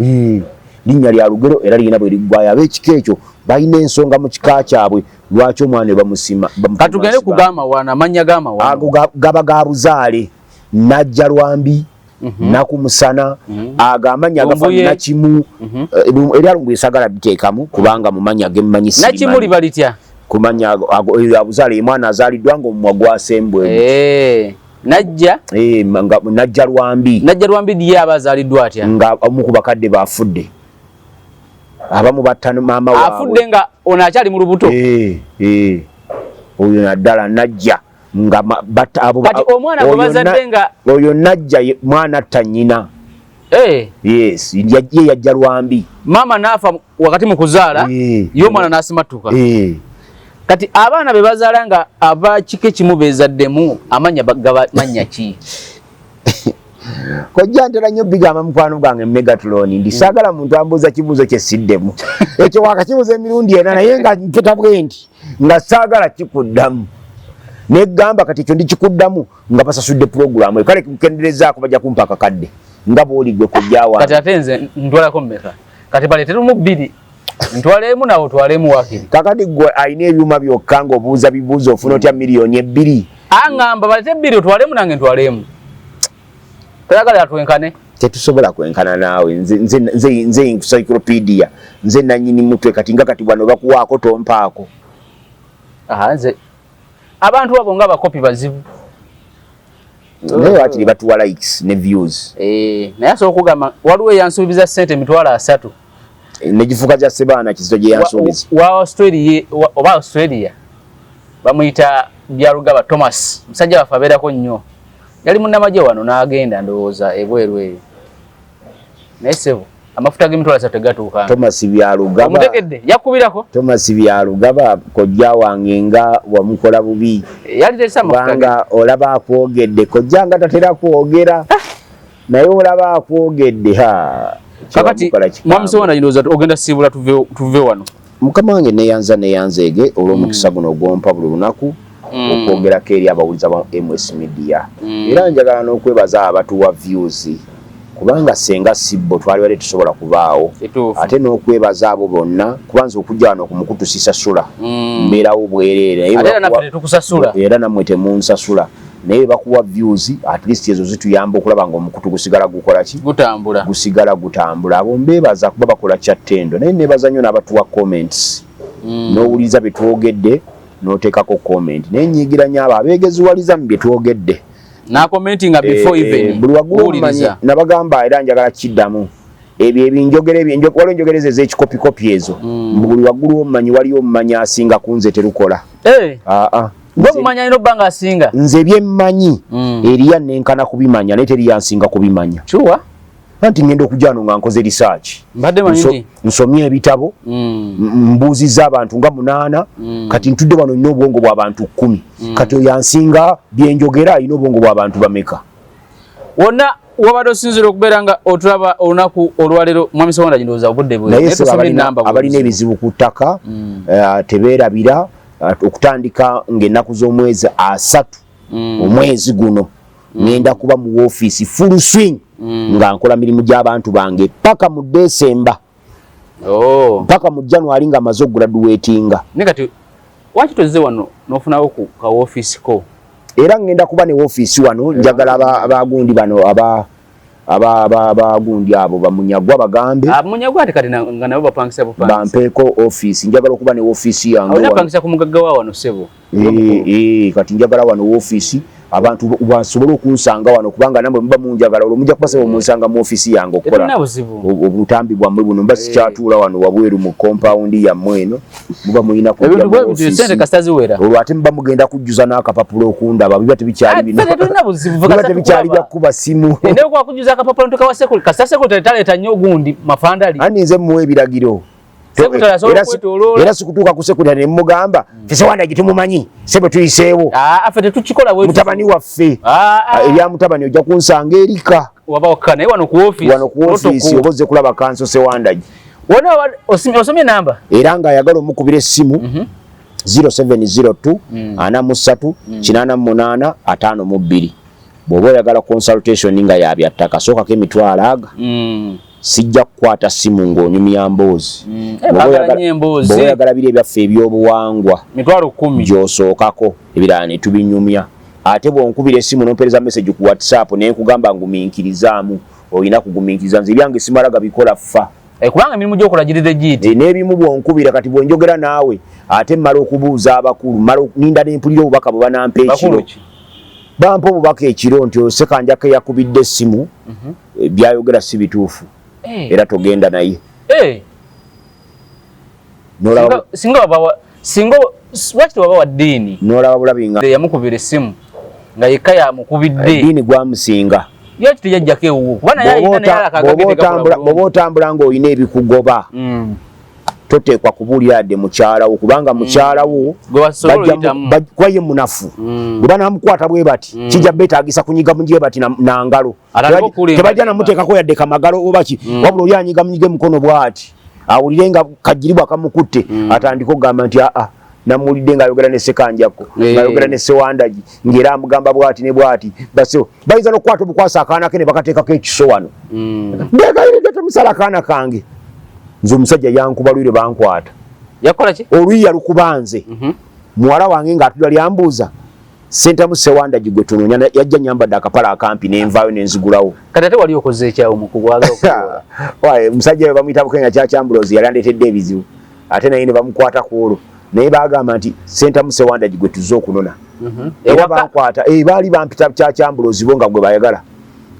Linnya lya lugero era lirina bwe liggwayo. Ab'ekika ekyo balina ensonga mu kika kyabwe lwaki omwana we bamusima bamutuuma Katugende ku Nsibambi. g'amawano, amannya g'amawano. Ago gaba ga buzaale. Najja Lwambi, Nakumusana, ago amannya Lumbuye. agafaanana kimu. Erya Lumbuye sagala biteekamu kubanga mu mannya gemmanyi Nakimu sirimanyi. liba litya? Kumanya ago ya buzaale, ye mwana azaaliddwa ng'omumwa gwasembwe. Najja. Nga Najja Lwambi. Najja Lwambi ye aba azaaliddwa atya? Nga omu ku bakadde bafudde. Abamu batta maama waabwe. Afudde nga ono akyali mu lubuto. Eh, eh. Oyo naddala najja nga batta abo. Kati omwana gwe bazadde nga oyo najja mwana atta nnyina. Eh. Yes, ye yajja lwambi. Maama n'afa wakati mu kuzaala, ye omwana n'asimatuka. Kati abaana be bazaala nga aba kika ekimu beezaddemu amannya gaba mannya ki? Kojja ntera nnyo bigamba mukwano gwange Megatron ndi saagala muntu ambuuza kibuuzo kye siddemu. Ekyo wakakibuuza emirundi ena naye nga mpita bwe nti nga saagala kikuddamu. Negamba kati ekyo ndikikuddamu nga basasudde pulogulaamu kale kukenderezaako bajja kumpa akakadde nga bw'oli gwe kojja wange. Kati ate nze ntwalako mmeka? Kati baleeteremu bbiri. Ntwalemu nawe otwalemu wakiri. Kakati gwe alina ebyuma byokka ng'obuuza bibuuzo ofuna otya 2 miliyoni? Aŋŋamba balete bbiri otwalemu nange ntwalemu. Toyagala twenkane? Tetusobola kwenkana naawe. Nze encyclopedia, nze nannyini mutwe. Kati nga kati wano bakuwaako tompaako. Aha, nze abantu abo nga bakopi bazibu. Naye wakiri batuwa likes ne views. Eh, naye asobola okugamba waliwo eyansuubiza ssente 300,000. Negifuuka gya Sebaana Kizito gye yansuubiza. Wa Australia oba Australia bamuyita Byarugaba Thomas, musajja waffe abeerako nnyo, yali munnamagye wano n'agenda ndowooza ebweru eyo, naye ssebo amafuta g'emitwalo 3 tegatuukanga. Thomas Byarugaba. Omutegedde yakubirako. Thomas Byarugaba kojja wange nga wamukola bubi. Yali teresa amafuta. Kubanga olaba akwogedde, kojja nga tatera kwogera, naye olaba akwogedde ha. Kakati mwami Sewanda, ndowooza ogenda siibula tuve wano. Mukama wange, neyanza neyanzeege olw'omukisa guno ogwompa buli lunaku okwogerako eri abawuliza ba MS Media. Era njagala n'okwebaza abatuwa views, kubanga senga sibbo twali bali tusobola kubaawo. Ate n'okwebaza abo bonna, kuba nze okujja wano ku mukutu sisasula, mbeerawo bwereere. Era nammwe temunsasula, naye bakuwa views, at least ezo zituyamba okulaba nga omukutu gusigala gukola ki? Gutambula. Gusigala gutambula. Abo mbeebaza kuba bakola kya ttendo, naye neebaza nnyo n'abatuwa comments. N'owuliriza bye twogedde n'oteekako comment, naye nyigira nnyo abo abeegeziwaliza mu bye twogedde. Nakomentinga before even. Buli waggulu omumanyi nabagamba, era njagala kiddamu ebyo ebinjogera, waliwo enjogera ezo ez'ekikopikopi ezo. Buli waggulu omumanyi waliyo omumanyi asinga ku nze, terukola. Aa, omumanyi alina obba nga asinga. Nze byemmanyi eriya nenkana kubimanya, naye teriya nsinga kubimanya. Sure. Anti ngenda okujja wano nga nkoze research. Mbadde manyi. Nsomye ebitabo, mbuuzizza abantu nga munaana. Kati ntudde wano nina obwongo bw'abantu 10. Kati oyo ansinga byenjogera alina obwongo bw'abantu bameka? Wonna wabadde osinzira okubeera nga otulaba olunaku olwaleero, mwami Sewanda, ndowooza obudde bwe. Naye abalina ebizibu ku ttaka, tebeerabira okutandika ng'ennaku z'omwezi 30 omwezi guno ngenda kuba mu woofiisi full swing nga nkola mirimu gy'abantu bange paka mu Desemba. Oh. Paka mu January nga amaze okugraduatinga. Naye kati waki tozze wano n'ofunawo ku ka woofiisi ko? Era ngenda kuba ne woofiisi wano. Njagala abagundi bano aba abagundi abo bamunyagwa bagambe. Munyagwa ate kati nga nabo bapangisa bupangisa. Bampeeko ofiisi, njagala okuba ne woofiisi yange. Apangisa ku mugagga wa wano, ssebo. Eh, eh, kati njagala wano woofiisi abantu basobole okunsanga wano, kubanga namwe muba munjagala, olwo mujja kuba sebo munsanga mu ofiisi yange okukola obutambi bwammwe buno. Mba sikyatuula wano wabweru mu compound yammwe eno, muba mulina kujja mu ofiisi. Olwo ate muba mugenda kujjuza n'akapapula okundaba, biba tebikyali bino, biba tebikyali bya kuba simu. Ani nze muwa ebiragiro, era sikutuuka ku secretary ne mugamba ffe Sewanda gye sebe tuyiseewo. Ah, mutabani waffe. Ebya mutabani ojja kunsanga erika. Wano ku ofiisi oba ozze kulaba counsel Sewandagi. Osomye namba. Era ng'ayagala omukubira essimu, 0702 43 88 52. Bw'oba oyagala consultation nga ya byattaka, sookako emitwalo aga. Sijja kukwata simu ng'onyumya mboozi. Bw'oba oyagala biri ebyaffe ebyobuwangwa, 100,000 gy'osookako, ebirala ne tubinyumya. Ate bw'onkubira essimu n'ompeereza message ku WhatsApp ne nkugamba ngumiikirizaamu, olina kugumiikiriza. Nze ebyange simala gabikola ffa. Kubanga emirimu gyokola giri legit. N'ebimu bw'onkubira kati bwenjogera naawe, ate mmala okubuuza abakulu, mmala ninda nempulira obubaka bwe banampa ekiro. Bampa obubaka ekiro nti Osekanjako eyakubidde essimu, byayogera si bituufu, era togenda naye. Singa babawa, singa lwaki tewabawa ddiini? Nolaba bulabi nga yamukubira essimu nga yekka yamukubidde. Eddiini gwamusinga. Lwaki teyajjako ewuwo? Kuba naye alina naye akagagede gakola Bw'oba bulungi. otambula ng'olina ebikugoba, toteekwa kubuulira yadde mukyala wo, kubanga mukyala wo Gwe wasobola bajja oyitamu. kuba ye munafu. Bwe banamukwata bwe bati, kijja beetaagisa kunyiga munyige bati na ngalo. Atandika okulimba. Tebajja namuteekako yadde kamagalo oba ki, wabula oli anyiga munyige mukono bw'ati, awulire nga kajjiribwa kamukutte, atandike okugamba nti aa, namuwulidde ng'ayogera ne Ssekanjakko, ng'ayogera ne Ssewandagi, ng'era amugamba bw'ati ne bw'ati. Basebo bayinza n'okukwata obukwasa akaana ke ne bakateekako ekiso wano. Ndegayiridde, temusala akaana kange. Nze omusajja yankuba lwire, bankwata. Yakola ki? Oluyi yalukuba nze. Muwala wange ng'atula lyambuuza, Sentamu Ssewandagi gwe tunoonya yajja nyambadde akapale akampi, nenvaayo nenzigulawo. Kati ate wali okoze ekyawo mukuwagala okukola? Waye, omusajja we bamuyita Bukenya Kyakyambulozi, yali andeetedde ebizibu, ate naye ne bamukwata ku olwo, naye bagamba nti Sentamu Ssewandagi gwe tuzze okunona. Era Ewaka? bankwata, baali bampita Kyakyambulozi bo nga gwe bayagala,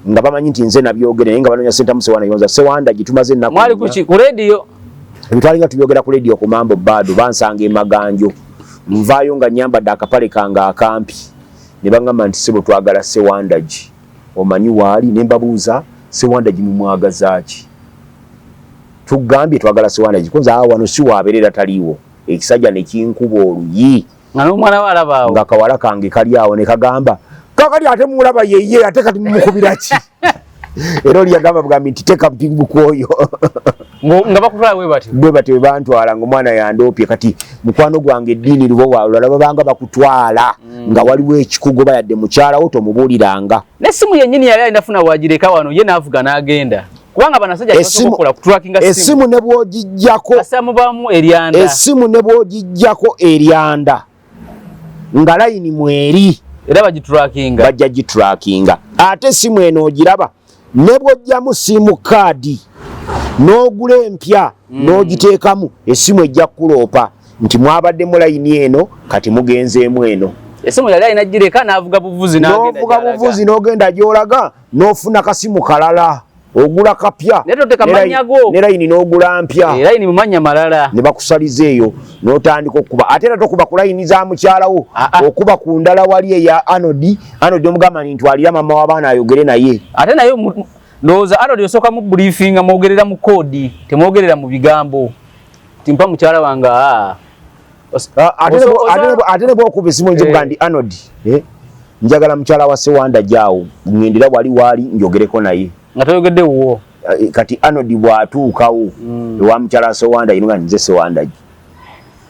nga bamanyi nti nze nabyogere, naye nga banoonya Sentamu Ssewandagi. Nza Ssewandagi tumaze ennaku Mwali nnya. Kuki, ku rediyo? Ebitwalinga tubyogera ku rediyo ku Mambo Baado. Bansanga emaganjo, nvaayo nga nyambadde akapale kange akampi, ne baŋŋamba nti, "Ssebo, twagala Ssewandagi, omanyi waali?" Ne mbabuuza, "Ssewandagi mumwagazaaki?" "Tugambye twagala Ssewandagi." Kunze awo wano si waabeerera, taliiwo. Ekisajja ne kinkuba oluyi. Nga n'omwana we alaba awo. Nga kawala kange kali awo, ne kagamba, "Kakati ate mulaba yeye, ate kati mumukubira ki?" Era oli yagamba bugambi nti, "Teka mpingu kwoyo." Nga bakutwala bwe batyo? Bwe batyo bwe bantwala, nga omwana yandoopye. Kati mukwano gwange eddiini lubo olala babanga bakutwala nga waliwo ekikugoba, yadde mukyalawo tomubuuliranga. N'essimu yennyini yali alina funa wagireka wano, ye n'avuga n'agenda, kubanga banasajja tebasobola kutrackinga simu. Essimu ne bw'ogijjako Kasa mubamu eryanda. Essimu ne bw'ogijjako eryanda nga layini mweri, Era bagitrackinga. Bajja gitrackinga. Ate essimu eno ogiraba, ne bw'ojjamu SIM card n'ogula empya n'ogiteekamu, essimu ejja kukuloopa nti mwabadde mu layini eno, kati mugenzeemu eno. Essimu yali alina gireka n'avuga buvuzi n'agenda N'ovuga gy'alaga. buvuzi n'ogenda gy'olaga, n'ofuna kasimu kalala, ogula kapya. Naye toteka mannya go. Ne layini n'ogula mpya. Era layini mu mannya malala. Ne bakusaliza eyo, n'otandika okukuba. Ate era tokuba ku layini za mukyalawo. Ah, ah. Okuba ku ndala wali eya Anodi. Anodi omugamba nti, "Ntwalira mama w'abaana ayogere naye." Ate naye ndowooza Arnold osooka mu briefinga, mwogerera mu code, temwogerera mu bigambo timpa mukyala wange aa. Ah, ate ne bwokuba esimu nzibuga ndi Anodi, njagala mukyala wa Sewanda jaawo, ŋŋendera wali waali njogereko naye. Nga toyogedde wuwo. Kati Anodi bw'atuukawo ewa mukyala wa Sewanda ino, nga nze Sewanda gi.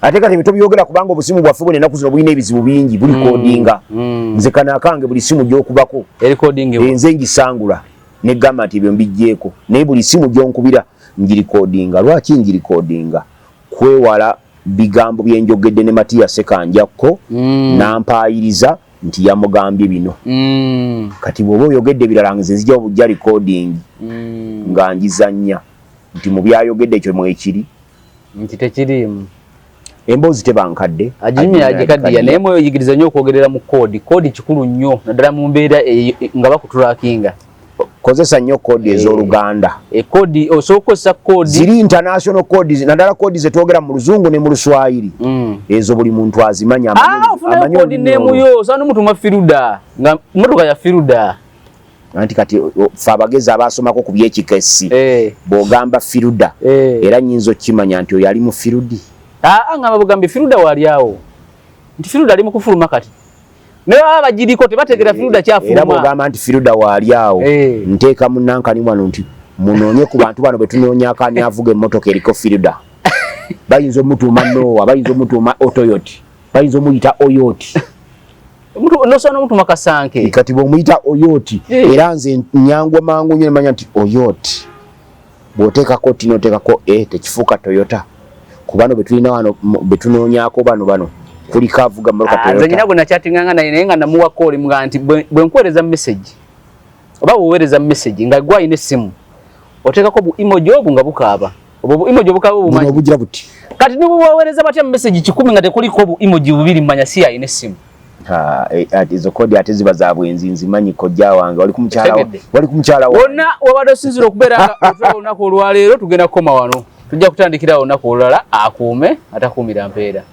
Ate kati ebyo tobyogera, kubanga obusimu bwaffe bwena ennaku zino bulina ebizibu bingi, buli recordinga. Nze kano akange buli simu gy'okubako erecording. Nze ngisangula negamba nti ebyo mbijjeeko, naye buli simu gy'onkubira ngirecordinga. Lwaki ngirecordinga? Kwewala bigambo byenjogedde ne Matiya Sekanjakko nampaayiriza nti yamugambye bino. Kati bw'oba oyogedde ebirala, nze nzija obujja recording nga ngizannya nti mu byayogedde ekyo mwekiri. Nti tekiriimu. Emboozi teba nkadde. Aginyumya agikaddiya, naye mweyigiriza nnyo okwogerera mu code. Code kikulu nnyo, naddala mu mbeera nga bakutrackinga. Kozesa nnyo code ez'Oluganda. Code osobola okukozesa code. Ziri international codes, naddala code zetwogera mu Luzungu ne mu Luswayiri. Ezo buli muntu azimanya. Ah, ofunayo amanyi code olulimi name olwo. yo, osobola n'omutuma Firuda, nga mmotoka ya Firuda. Anti kati ffe abagezi abasomako ku byekikessi, bw'ogamba Firuda, era nnyinza okukimanya nti oyo ali mu Firudi. Aa, ngamba bugambi Firuda wali awo, nti Firuda ali mu kufuluma kati, naye baba bagiriko tebategeera Firuda Era kyafuluma. bw'ogamba nti Firuda waali awo, nteeka munankani wano nti munoonye ku bantu bano betunoonyako ani avuga emmotoka eriko Firuda. Bayinza omutuuma Noa, bayinza omutuuma Otoyoti, bayinza omuyita Oyoti. Nosobola n'omutuma Kasanke. Kati bw'omuyita Oyoti, era nze nyangwa mangu nnyo nemanya nti Oyoti bw'oteekako ti n'oteekako e tekifuuka Toyota. Ku bano betulina wano betunoonyaako bano kuliko avuga mmotoka Ah, nze Toyota. nyina gwe nakyatinganga naye, naye nga namuwa call mga nti bwe nkuweereza message oba bweweereza message nga gwe alina essimu, oteekako bu emoji obwo nga bukaaba, obwo bu emoji obukaaba Buno obumanyi obugira buti. Kati nibubaweereza batya message 100 nga tekuliko bu emoji bubiri, mmanya si alina essimu. Ha, ate ezo code ate ziba za bwenzi. Nzimanyi kojja wange wali ku mukyala Otegedde. wali ku mukyala wa Wonna wabadde osinzira okubeera nga otulaba olunaku olwaleero, tugenda kukoma wano. Tujja kutandikirawo olunaku olulala. Akuume atakuumira mpeera.